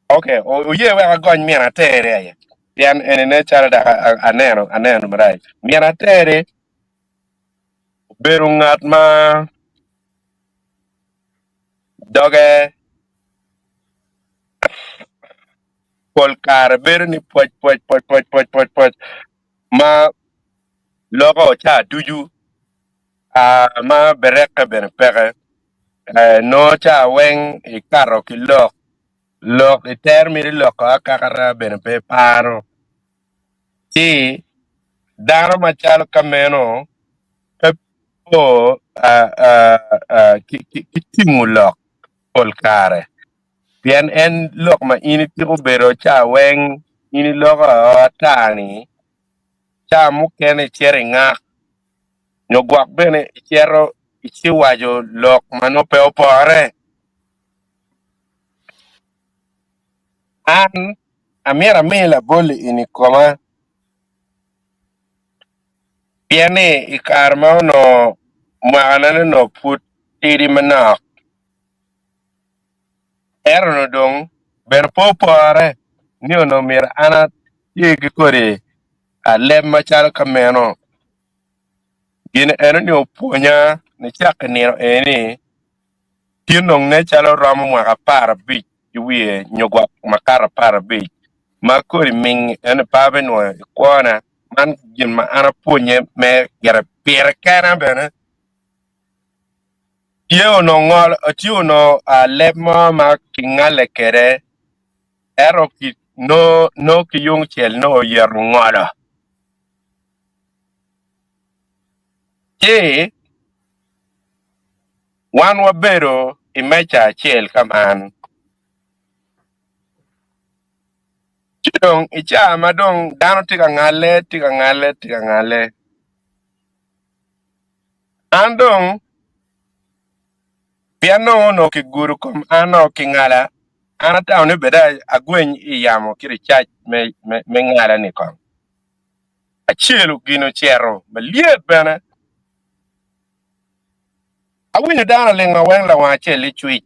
Ok, oye wek agony min atere aye. Pien eni ne calo dok aneno, aneno marac. Min atere obedo ngat ma doge pol kare bedo ni pwoc pwoc pwoc pwoc pwoc pwoc pwoc ma loko ca ducu. ma berekke bene peke, nongo ca weng ikato ki lok, lok iter miti loko akakata bene pe iparo. Ci dano macalo ka meno pe po ki tingo lok pol kare pien en lok ma in itiko bedo ca weng in iloko ata-ni ca mukene icito ingak. nyo gwok bene icito iciwaco lok ma nongo pe opore. An amyero ami labol-li eni i koma pien ni i kare ma onongo mwakana onongo pud tidi manok, ento onongo dong bene pe opore ni onongo myero an ati ki kodi leb macalo ka meno. Gin eno-ni opwonya nicako i nino eni tin dong nen calo romo mwaka aparabic ki wiye nyo gwok makato aparabic ma kodi ming eno pe abinwoyo i kwona. Man gin ma an apwonye me gire pire kena bene. Tye onongo ngolo, tye onongo leb mo ma kingale kwede ento nongo ki yung cel nongo oyeto ngolo. Ci wan wabedo i meja acel ka man. Ci dong i caa ma dong dano tye ka ngale, tye ka ngale, tye ka ngale, an dong pien nongo onongo kigudo kom an o ki ngala, an atamo ni bed agweny i yamo ki ricac me ngala-ni kong. Acelo gin ocito malyet bene. Awinyo dano olingo weng lawang acel licwic.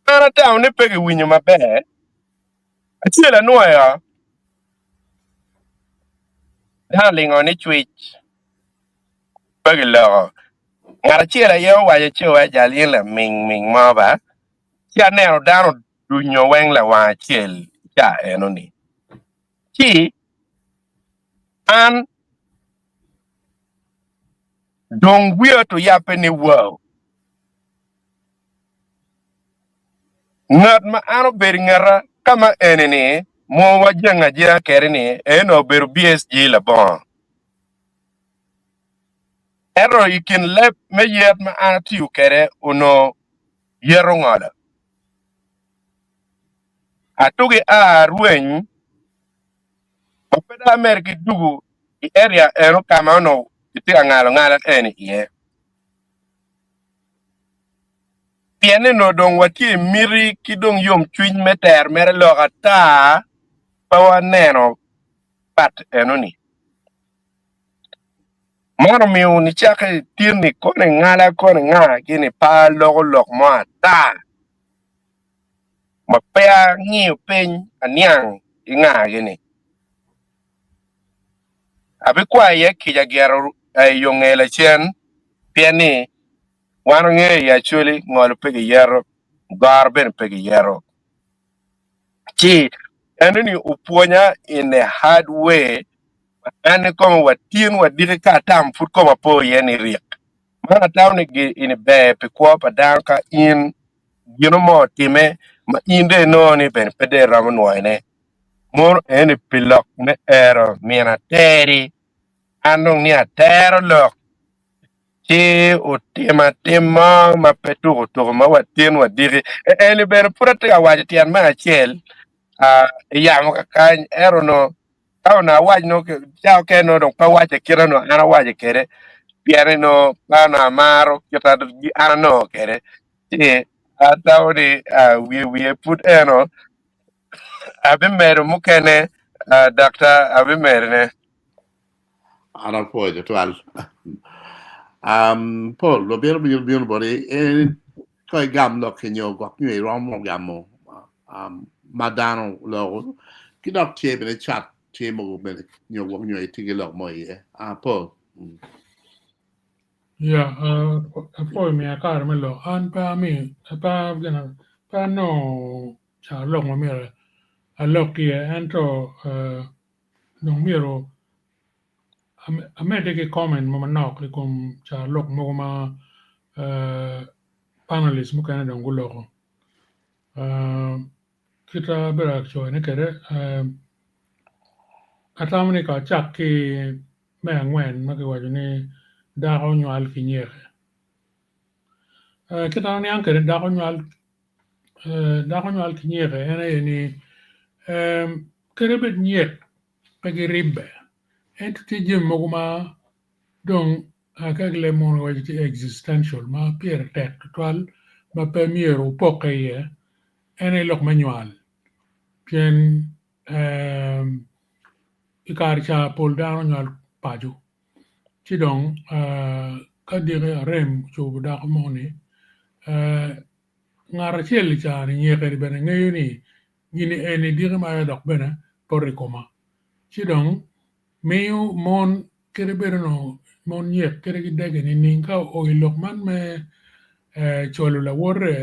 An atamo ni pe giwinyo maber. Acel anwoyo dano olingo ni cwic pe giloko. Ngat acel aye owaco ci owaco jal in laming ming mo ba. Ci aneno dano odunyo weng lawang acel ca enoni. Ci an dong wiya to yabbe ni wow. Ngat ma an obedo i ngeta ka ma eni-ni mo wajenge ajenga kwede-ni eno obedo BSG labongo. Ento i kin leb me yet ma an atiyo kwede onongo yeto ngolo. Atugi a arweny ma pe dong amedo ki dugu i area eno ka ma onongo kitye ka ngalo ngala eni iye. Pien onongo dong watye i miti ki dong yomcwiny me tero mere lok ata pe waneno pat enoni. Man omiyo nicakke tin-ni koni ngala koni nga gini pe aloko lok mo ata ma pe angiyo piny aniang ki nga gini. Abikwayo iye kica gire i yo nge lacen pien ni wan wangeyo i Acholi ngolo pe giyeto, goro bene pe giyeto. Ci enoni opwonya in a hard way ma an kikome wa tin wa diki ka atamo pud koma po iye ni rik. Man atamo ni eni ber pi kwo pa dano ka in gino mo otime ma in dong inongo ni bene pe dong iromo nwoyone. Mono eni pi lok me ero min ateri. An dong ni atero lok ci otimo atim mo ma pe tuko tuko ma watin wadiki. Eni bene pud atye ka waco tyen me acel i yamo kakany ento onongo ka onongo awac nongo ca okene nongo dong pe awaco kit ma onongo an awaco kwede pien ni nongo pe onongo amaro kit ma an anongo kwede ci atamo ni wiye wiye pud eno abimedo mukene daktar abimedone. An apwoyo tutwal. Um, Paul, wabino bino bino boti en ka igam lok ki nyo gwok nyo iromo gamo um, ma dano loko ki dok tye bene cat tye mogo bene nyo gwok nyo itye ki lok mo iye. Ah, Paul. Yeah, apwoyo miya kare me lok. An pe ami, pe gina, pe anongo carolok ma myero alok iye ento dong myero amedde ki comment mo manok i kom carolok mogo ma panelist mukene dong guloko. Kit ma abedo ka coyone kwede atamo ni kong acak ki me angwen ma kiwaco ni dako nywal ki nyeke. Kit ma aniang kwede dako nywal dako nywal ki nyeke en aye ni kadi bed nyek pe giribbe ento tye jami mogo ma dong ka gileb munu giwaco tye existential ma pire tek tutwal ma pe myero wupokke iye en aye lok me nywal pien i kare ca pol dano nywal paco ci dong ka diki arem ocobo dako moni ngat acel i ca-ni nyeke-ni bene ngeyo ni gini eni diki maya dok bene poto i koma ci dong miyo mon kadi bed onongo mon nyek kadi gidege nining ka oo i lok man me colo lawote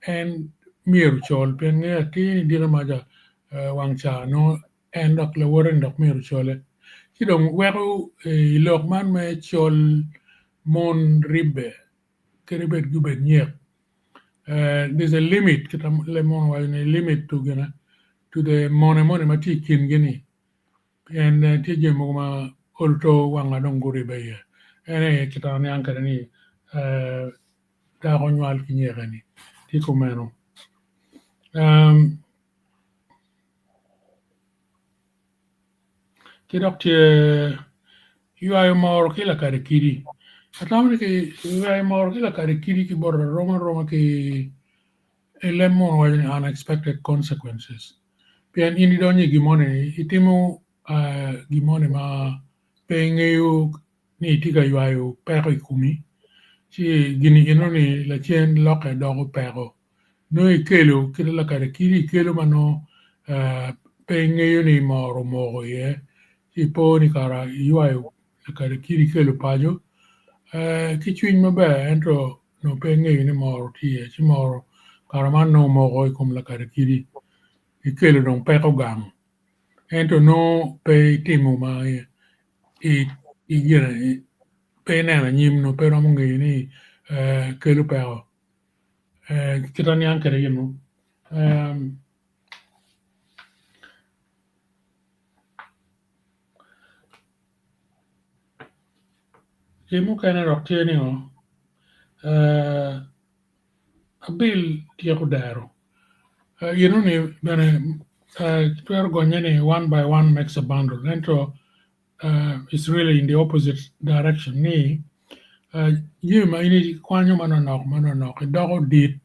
en myero ocol pien ngeyo atir ni diki maca wang ca nongo en dok lawote-ni dok myero ocole ci dong weko i lok man me col mon ribbe kadi bed gubed nyek there's a limit kita leb munu waco ni limit to gine to the mone moni ma tye i kingi ni pien tye jami mogo ma ol to wanga dong guribbe iye en aye kita aniang kwede ni dako nywal ki nyeke ni tye kumeno. Ki dok tye ywayo moro ki lakadi kidi. Atamo ni ywayo moro ki lakadi kidi ki bot rom aroma ki i leb munu waco ni unexpected consequences pien in idonyo i gin moni itimo. gin moni ma pe ingeyo ni itye ka ywayo peko i komi ci gin-ni enoni lacen lokke doko peko nongo ikelo kit lakadi kidi ikelo ma nongo pe ingeyo ni moro omoko iye ci ipo ni kara iywayo lakadi kidi ikelo paco ki cwiny maber ento nongo pe ingeyo ni moro tye iye ci moro kara man nongo omoko i kom lakadi kidi ikelo dong peko gang ento nongo pe itimo ma i gine pe ineno anyim nongo pe iromo ngeyo ni kelo peko kit aniang kwede gin mo. Gin mukene dok tye ni ngo abil tyeko dero enoni bene twero gonye ni one by one makes a bundle ento it's really in the opposite direction ni jami ma in ikwanyo manonok manonok idoko dit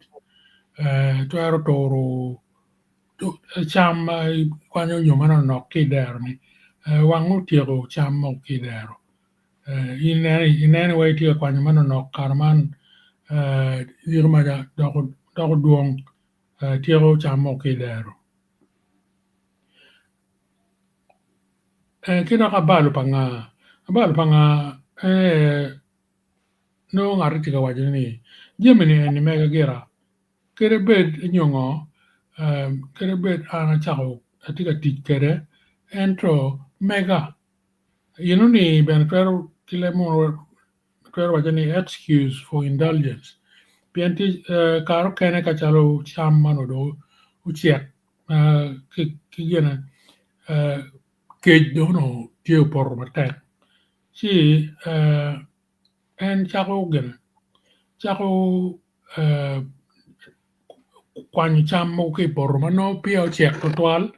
twero turo cam ma ikwanyo nyo manonok ki i dero-ni wang otyeko cam mogo ki i dero ineno wai itye ka kwanyo manonok kare man yiko maca doko dwong tyeko cam mogo ki i dero. Ki dok abalo pa nga? Abalo pa nga en aye nongo ngat-ti tye ka waco ni jami-ni eni mega gira Kadi bed nyo ngo, kadi bed an acako atye ka tic kwede, ento mega eno-ni bene twero ki leb munu twero wacce ni excuse for indulgence pien tye kare okene ka calo cam ma onongo dong ocek ki gine kec dong onongo tye opoto matek ci en cako gine cako kwanyo cam mogo ki i poto ma nongo peya ocek tutwal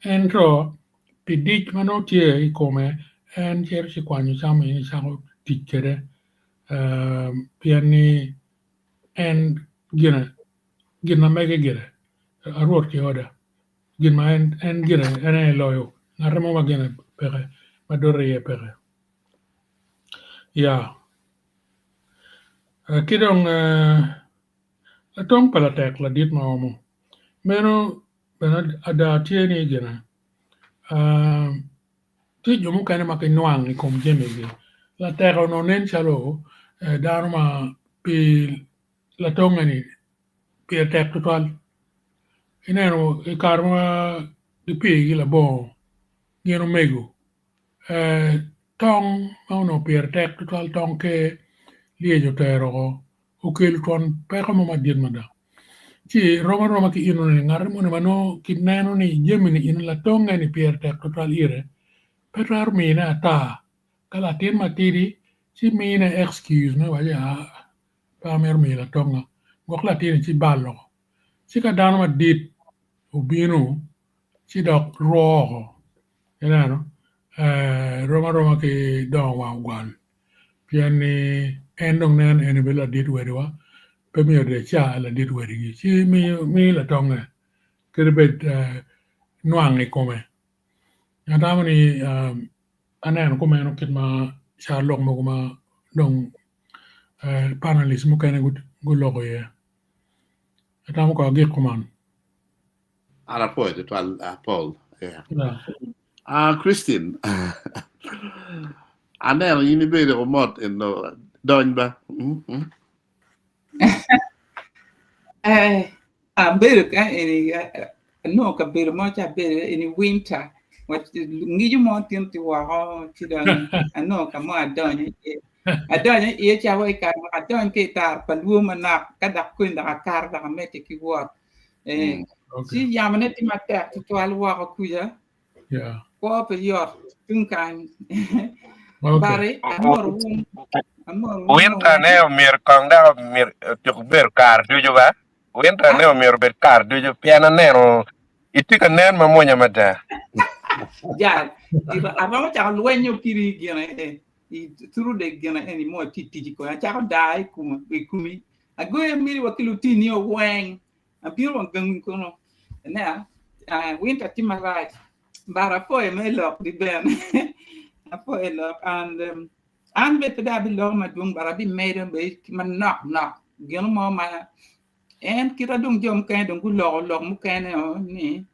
ento pi dic ma nongo tye i kome en cito ci kwanyo cam eni cako tic kwede pien ni en gine gin ma mege gire arwot ki oda gin ma en gire en aye loyo ngate mo ma gine peke ma dote iye peke ya. Ki dong latong pa latek ladit ma omo meno bene ada tye ni gine tye jo mukene ma ginwang i kom jamigi latek onongo nen calo dano ma pi latonge ni pire tek tutwal ineno i kare ma gipigi labongo gin omego Tong ma onongo pire tek tutwal tong ker lyec otero oko okelo twon peko mo madit mada ci rom aroma ki enoni ngat moni ma nongo kineno ni jami-ni eni latonge ni pire tek tutwal ire pe twero mine ata ka latin matidi ci mine excuse me waci aa pe amito miyo latonga gwok latin-ni ci balo ci ka dano madit obino ci dok rwo oko Ineno, rom aroma ki dongo wang ogwal pien ni en dong nen eni obedo ladit wadiwa pe myero dong eca ladit wadigi ci miyo latonge kadi bed nwang i kome. Atamo ni aneno kumeno kit ma carolok mogo ma dong panalist mukene guloko iye. Atamo kong agik kuman. An apwoyo tutwal Paul. Yeah. Yeah. Ah, Christine. Aneno in ibedo ko mot eno dony ba. Mm -hmm. Eh, abedo ka eni anongo kabedo mo ca abedo eni winter ngico mo tin ti woko ci dong anongo ka mo adonyo iye adonyo iye ca wa i kare adony ki i tar pa lwo manok ka dok kony dok akato dok amedde ki wot Eh, Okay. ci yamone tye matek tutwal woko kuca Yeah. kwo pe yot tung kany Okay. bari amoro wun amoro wun Winter ne omyero kong dok omyero otyek bedo kare ducu ba. Winter ne omyero obed kare ducu pien aneno itye ka nen mamwonya mada. ja aromo cako lwenyo kiri gine eh, i through the gine eni mo tye tic i kome acako daa i kome i komi Agoyo miri wa ki lutini weng. Abino wa gangi kono. Ina, winter tye marac. But apwoyo me lok di ben. Apwoyo lok and um, an be pe dong abiloko madwong but abimedo be manok nok gin mo ma en kita dong jo mukene dong guloko lok mukene o ni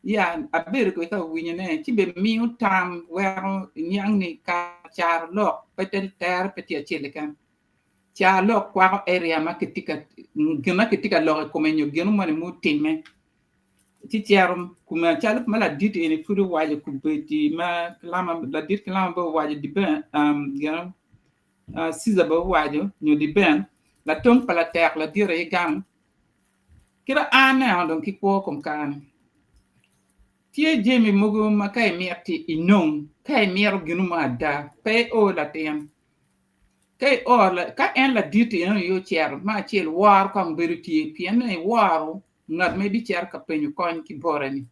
ya abedo kwede ka winyone ci be miyo tam weko iniang ni ka caro lok pe te tere pe tye acel keken. Car lok kwako area ma kitye ka gin ma kitye ka lok i kome nyo gin moni mutimme ci cito kuma calo ma ladit eni pud owaco kubedi ma kilama ladit kilama bene owaco diben gin Caesar bene owaco nyo diben latong pa latek ladit aye gang kit an aneno dong ki kwo kom kare ni tye jami mogo ma ka imiti inong ka imito gin mo ada pe io latin Ka io, ka en ladit-ti eno aye ocito, me acel woro kong bedo tye, pien ni iworo ngat ma ibicito ka penyo kony ki bote-ni.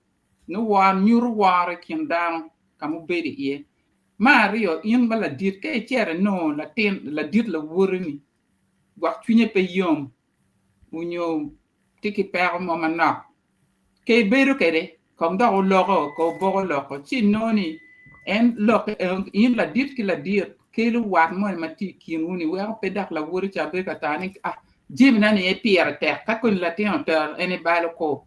Nongo woro nyuto woro i kin dano ka ma wubedo iye. Me aryo, in ma ladit, ka icito inongo latin ladit lawoti-ni gwok cwinye pe yom onyo tye ki peko mo manok, Ka ibedo kwede, kong dok wuloko, ka wuboko loko, ci inongo ni en lokke, in ladit ki ladit kelo wat moni ma tye i kinwu-ni weko pe dok lawoti ca bedo ka tamo ni ah jamina ni aye pire tek ka koni latin oto en ebalo kor.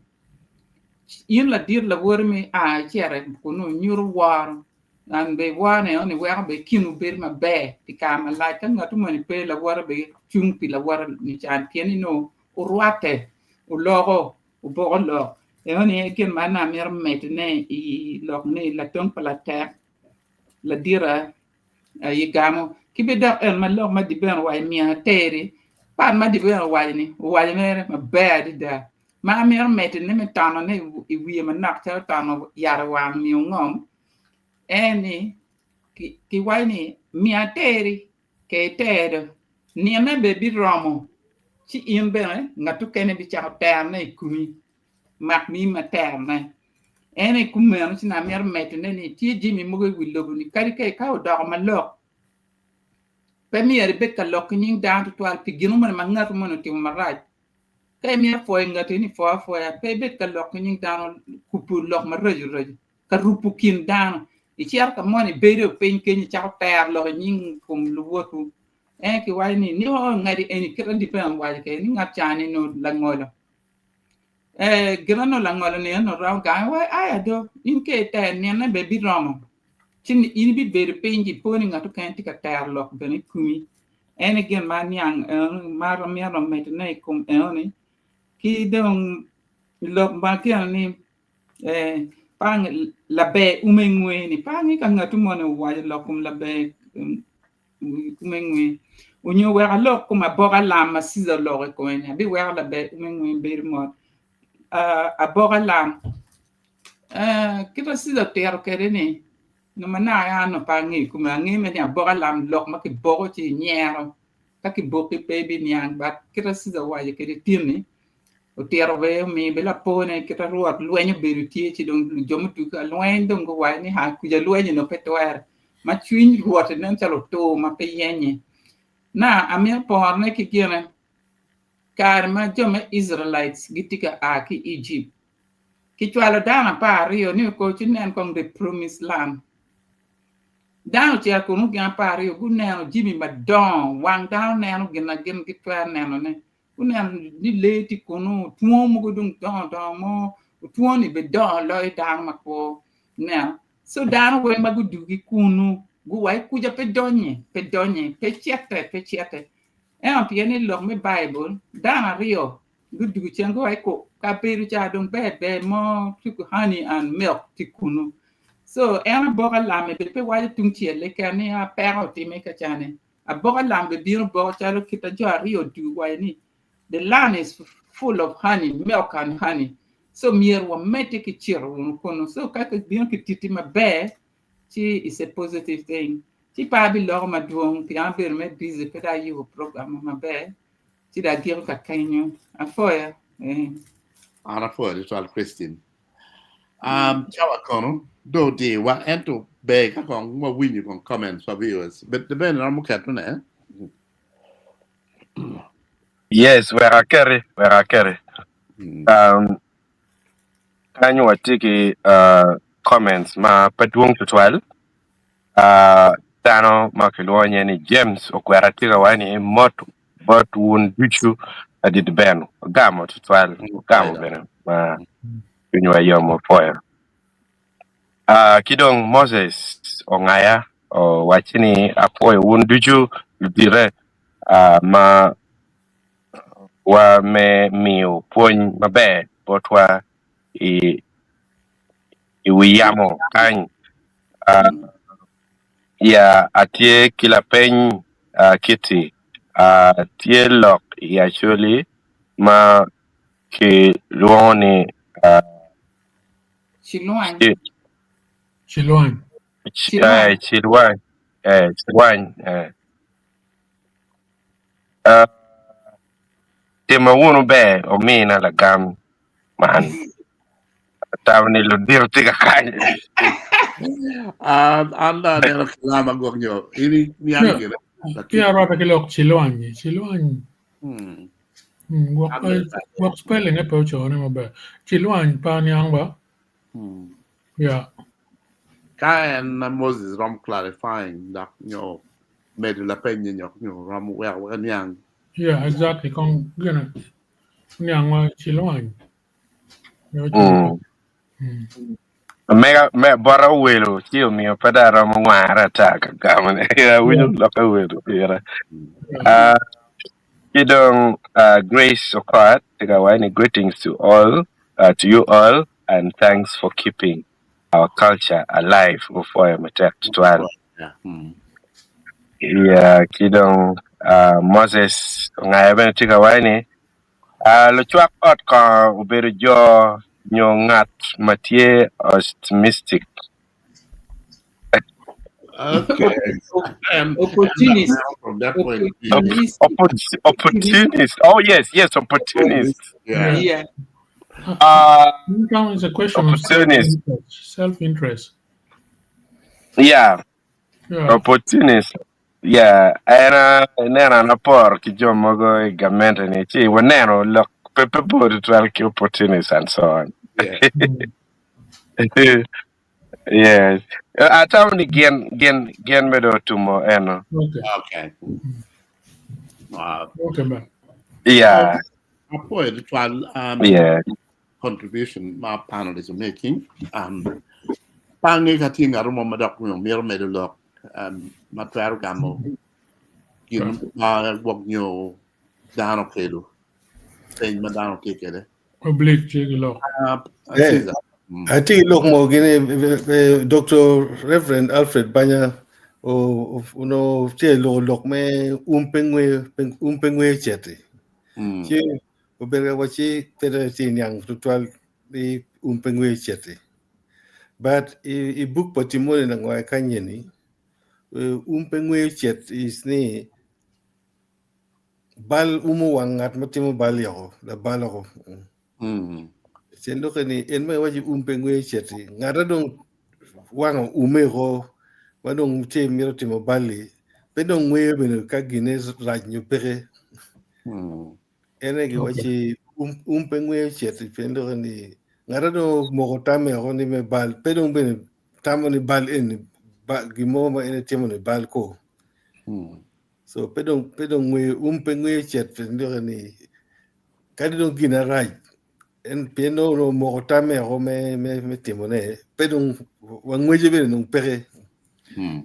In ladit lawoti me a icito kunu inyuto woro and bene woro ni enoni weko bene kinwu bedo maber pi kare malac ka ngatu moni pe lawote bene cung pi lawote ni can pien ni nongo wurwatte, wuloko, wuboko lok. Enoni aye gin ma an amito medone i lok ni latong pa latek, ladita aye gamo. Ki bene dok en ma lok ma Dibben owaco myero ater-ri, part ma Dibben owaco-ni, owaco mere maber adada. Ma amito medone me tonone i wiye manok calo tono yat owang nyo ngom, en ni kiwaco ni myero ater-ri Ka itedo, nine bene biromo, ci in bene ngat okene bicako terone i komi, mak mii ma terone. En aye kumeno ci nongo amito medone ni tye jami mogo i wi lobo-ni kadi ka ka odoko malok, pe myero ibed ka lok ki nying dano tutwal pi gin moni ma ngat moni otimo marac. Ka imito pwoyo ngati ni pwo apwoya, pe ibed ka lok ki nying dano kubo lok maraco raco. ka rupo kin dano. Icito ka moni ibedo piny kenyo icako tero lok i nying kom luwotwu. En kiwaco ni nio ngati eni kite depend owaco kwede ni ngat ca ni nongo langolo. Eh gin onongo langolo ni onongo romo gange wa aya do in ka iter nine bene biromo ci in ibibedo piny ci ipo ni ngat okene tye ka tero lok bene i komi. En aye gin ma aniang ma amito medone i kom enoni ki dong lok ma gino ni Eh, pang laber ume ngwe ni pangi ka ngatu moni owaco lok kom laber ume ngwe onyo wek alok kom aboka lam ma Caesar oloko i kome ni abiweko laber ume ngwe bedo mot. Uh, aboka lam uh, kita Caesar otito kwede ni no ma naka an pe angeyo kome angeyo mere ni aboka lam lok ma kiboko ci inyero ka kiboki pe ibiniang but kita Caesar owaco kwede tin-ni Otito bene omiyo bene lapor-ne kit ma Rwot lweny obedo tye ci dong jo mutugi ka lweny dong guwaco ni ha kuca lweny onongo pe twere ma cwiny Rwot nen calo otur ma pe yenye. Na amito porone ki gine kare ma jo me Israelites gitye ka a ki i Ejipt kicwalo dano 12 ni oko ci nen kong the promised land. Dano ocito kunu gin 12 guneno jami madongo wang dano neno gin ma gin gitwero nenone. Guneno ni lee tye kunnu, otwongo mogo dong dongo dongo mo, otwongo-ni bene dongo loyo dano makwo. Ineno? So dano weng ma gudugi kunnu guwaco kuca pe donye, pe donye, pe cite, pe cite. Ento pien ni lok me Baibul, dano aryo gudugo cen guwaco ko kabedo ca dong ber ber mo tye honey and milk tye kunnu. So en aboka lame bene pe waco tung cel keken ni a peko otime ka cani. Aboka lam bene bino boko calo kit ma jo aryo odugo waco ni the land is full of honey, milk and honey. So myero wamedde ki cito wunu kunu. So ka kibino kititi maber ci it's a positive thing. Ci pe abiloko madwong pien abedo me busy pe dong ayubo program maber ci dong agiko ka kenyo. Apwoyo. Eh. An apwoyo tutwal Christine. Um, cawa kono do odiwa ento ber ka kong wawinyo kong comments pa viewers. But bene romo ketone eh? Yes, wek aketi, wek aketi. Mm. Um, kany watye ki uh, comments ma pe dwong tutwal. Uh, dano ma kilwongo nye ni James Okwera tye ka waco ni mot bot wun ducu ladit Ben ogamo tutwal ogamo bene ma cwinywa yom wapwoyo. Uh, ki dong Moses Ongaya owacci ni apwoyo wun ducu ludite uh, ma wa me miyo pwony maber botwa i i wi yamo kany. Uh, ya atye ki lapeny uh, Kitty uh, tye lok i Acholi ma kilwongo ni uh, Cilwany. Cilwany. Cilwany. Cilwany. Cilwany. Uh, timo wunu ber omina lagam man. Atamo ni ludito tye ka kany. An an dong aneno kalama gwok nyo in iniang gire. Ki arwatte ki lok cilwany, cilwany. Gwok gwok spelling pe ocone maber. Cilwany pe aniang ba? Yeah. Ka en Moses rom clarifying dok nyo medo lapenye nyo nyo rom weko wek eniang. Yeah, exactly. Kong gina niang wa cilwany. Mega me bota owelo ci omiyo pe dong aromo ngware ata ka gamone. Awinyo lokke welo pire. Uh, ki dong uh, Grace Okoth tye ka waco ni greetings to all uh, to you all and thanks for keeping our culture alive. Wupwoyo matek tutwal. Yeah. Yeah, ki dong uh, Moses Ongaya bene tye ka waco ni uh, lucwak ot kongo obedo jo nyo ngat ma tye optimistic. Okay. And, Opportunist. from that point of view, Opportunist. Opportunist. Oh yes, yes, opportunist. yeah. Yeah. Now it's a question of Opportunist. self-interest. Self-interest. Yeah, Yeah. opportunist. Yeah, en ineno an aporo ki jo mogo i gamente ni ci waneno lok pe pe bor tutwal ki opportunist and so on. Yeah. Yes. Atamo ni gin gin gin bedo otumo eno. Okay. Okay. Wow. Okay, man. Yeah. Apwoyo tutwal Yeah. contribution ma panelists are making. Pange ka tye ngat mo ma dok myero medo lok ma twero gamo gin ma gwok nyo dano okelo peny ma dano tye kwede. Oblique tye ki lok. Caesar. Atye ki lok mo gini Dr. Reverend Alfred Banya onongo tye loko lok me um pe ngweyo um pe ngweyo ceti. Ci obedo ka wacci pe dong etye niang tutwal ni um pe ngweyo ceti. But i buk pa Timoni langwa kanyeni um pe ngweyo cet is ni bal umo wang ngat ma timo bal yoko labal oko. Cen lokke ni en ma iwaco um pe ngweyo ceti ngata dong wang oume oko ma dong tye mito timo bal-li pe dong ngweyo bene ka gine rac nyo peke. En aye giwacci um pe ngweyo ceti pien lokke ni ngata dong omoko tamme oko ni me bal pe dong bene tamo ni bal eni gin mo ma en etimo ni bal ko. So pe dong pe dong ngweyo um pe ngweyo cet pien lokke ni kadi dong gin arac en pien dong omoko tamme oko me me me timone pe dong wangwece bene dong peke.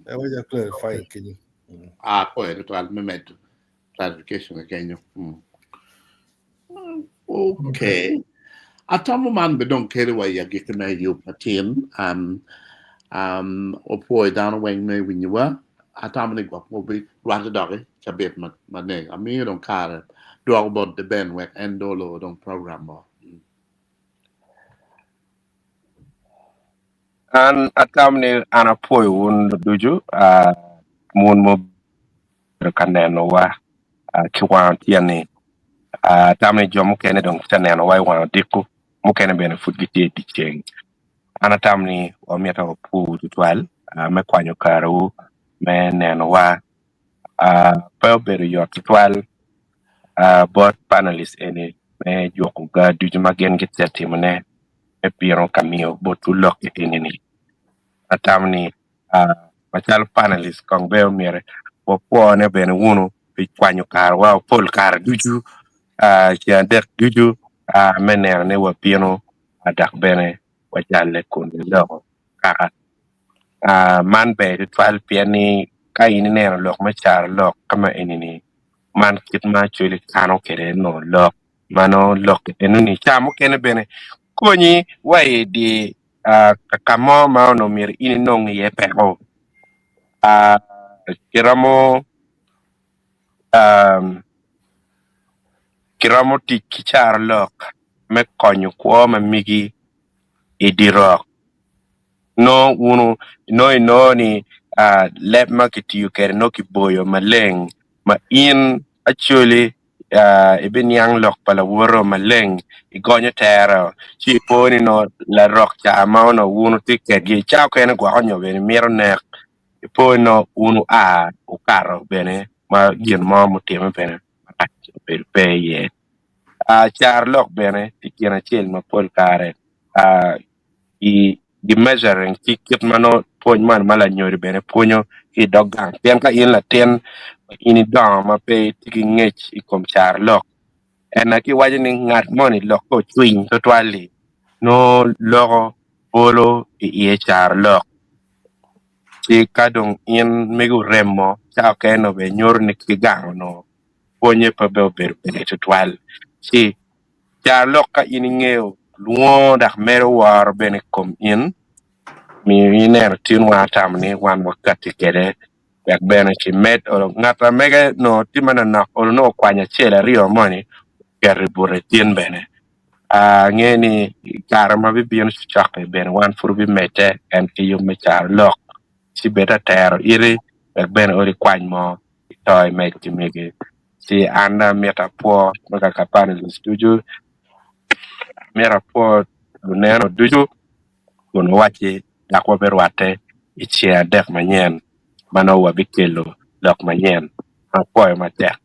Awaca clarify kenyo. Ah, apwoyo tutwal me medo clarification kenyo. Okay. Atamo man be dong kelo wa i agikki me yub matin. Um, um, opwoyo dano weng me winyowa. Atamo ni gwok obi rwatte doki cabit ma, ma nek. Amiyo dong kare dwoko bot The Ben wek en dong olo dong program mo. An atamo ni an apwoyo wun ducu uh, mun mubedo ka nenowa uh, ki wang otyeno-ni. Uh, atamo ni jo mukene dong tye ka nenowa i wang odiko, mukene bene pud gitye i dyeceng. An atamo ni wamito wapwowu tutwal uh, me kwanyo karewu me nenowa. Uh, pe obedo yot tutwal uh, bot panelist eni me juko ga ducu ma gin gitye ka timone me bino ka miyo botwu lok eni-ni. Atamo ni macalo panelist kong bene omyero wapwone bene wunu pi kwanyo karewa pol kare ducu ceng adek ducu me neno ni wabino dok bene wajalle kun waloko kaka. Man ber tutwal pien ni ka in ineno lok me carolok ka ma eni-ni man kit ma actually kano kwede nongo lok ma nongo lok eno-ni ca mukene bene konyi wa i dye ka mo ma onongo myero in inong iye peko kiromo kiromo tic ki carolok me konyo kwo ma megi i dye rok. Nongo wunu nongo inongo ni leb ma kitiyo kwede nongo kiboyo maleng ma in actually ibiniang lok pa lawote maleng igonyo tere ci ipo ni nongo larok ca ma onongo wun wutye kwedgi ca mukene gwoko nyo bene mito nek ipo ni nongo wun wua wukato bene ma gin mo mutimme bene marac obedo pe iye. Carolok bene tye gin acel ma pol kare gi measuring ki kit ma nongo pwony man ma lanyodo bene pwonyo ki i dog gang pien ka in latin in idongo ma pe itye ki ngec i kom carolok en aye kiwaco ni ngat moni lokke ocwiny tutwal-li nongo loko bolo i iye carolok ci ka dong in megi oremo ca okene nongo bene nyuto ni ki gang onongo pwonye pe obedo ber tutwal ci Carolok ka in ingeyo lwongo dok medo woro bene i kom in, miyo ineno tin wan atamo ni wan wakatti kwede wek bene kimed olo ngat ma mege nongo tye manonok olo nongo okwanyo acel aryo moni oketo i bute tin bene. Angeyo ni i kare ma bibino cokcok-ki bene wan pud wabimedde en ki yub me carolok ci bed atero iti wek bene olo ikwany mo ito imed ki megi. Ci an dong amito apwo me kaka panelist ducu, amito apwo luneno ducu kun wawacci dok wabirwatte i ceng adek manyen ma nongo wabikelo lok manyen. Apwoyo matek.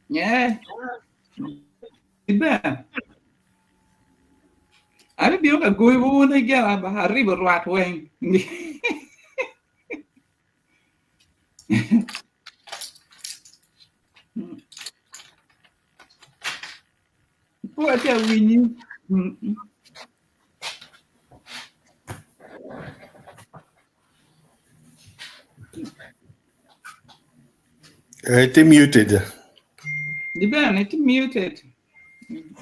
Yeah. Iber. Ari bino ka goyi wun igera ba aribo rwat weng. Pud atye ka winyi. Itye muted. Diben, itye muted.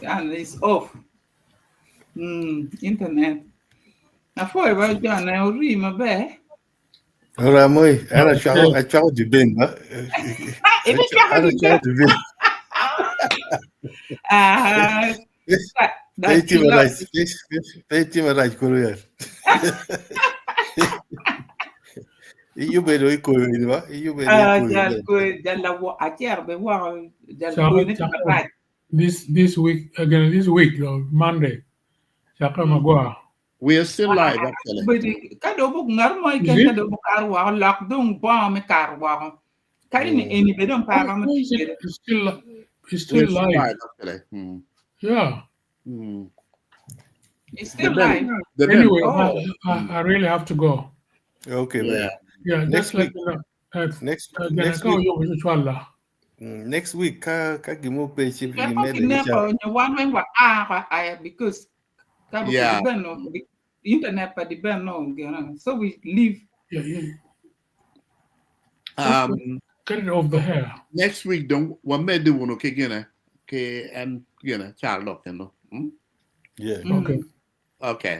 And it's off. Mm, internet. Apwoyo ba John, ori maber. Ora moi, an acwako acwako diben ba. Ibicwako An acwako diben. Ah, Pe itye marac, pe itye marac kulu ya. Iyube do ikoyo ini ba, iyube do Ah, ikoyo. jal kwe, jal lawo, acero be woko, jal Cako- kwe ni cako- marac. This this week again this week Monday. Caka magwa. We are still live actually. Bedi, ka do buk ngat mo Is iken it? ka do buk kar woko, lok dong bongo me kar woko. Kadi ni eni be dong Why, par romo why tic is it kwede. it's still it's We are still still live? live actually. Mm. Yeah. It's The still Ben, live. the Ben. Anyway, Oh, I really have to go. Okay, man. Yeah. Yeah, Next just let week, me know. Next Gonna next go week, yo with next week ka ka gimo pe ci ka gimede ko ki kineko ca. nyo wan weng wa a wa aya because ka bu Yeah. di ben no internet pa di ben no gina. So we leave. Yeah, yeah. Get it off the hair. Next week don't wamede wuno ki gine ki en gine carolok kendo. Mm? Yeah. Okay. Okay.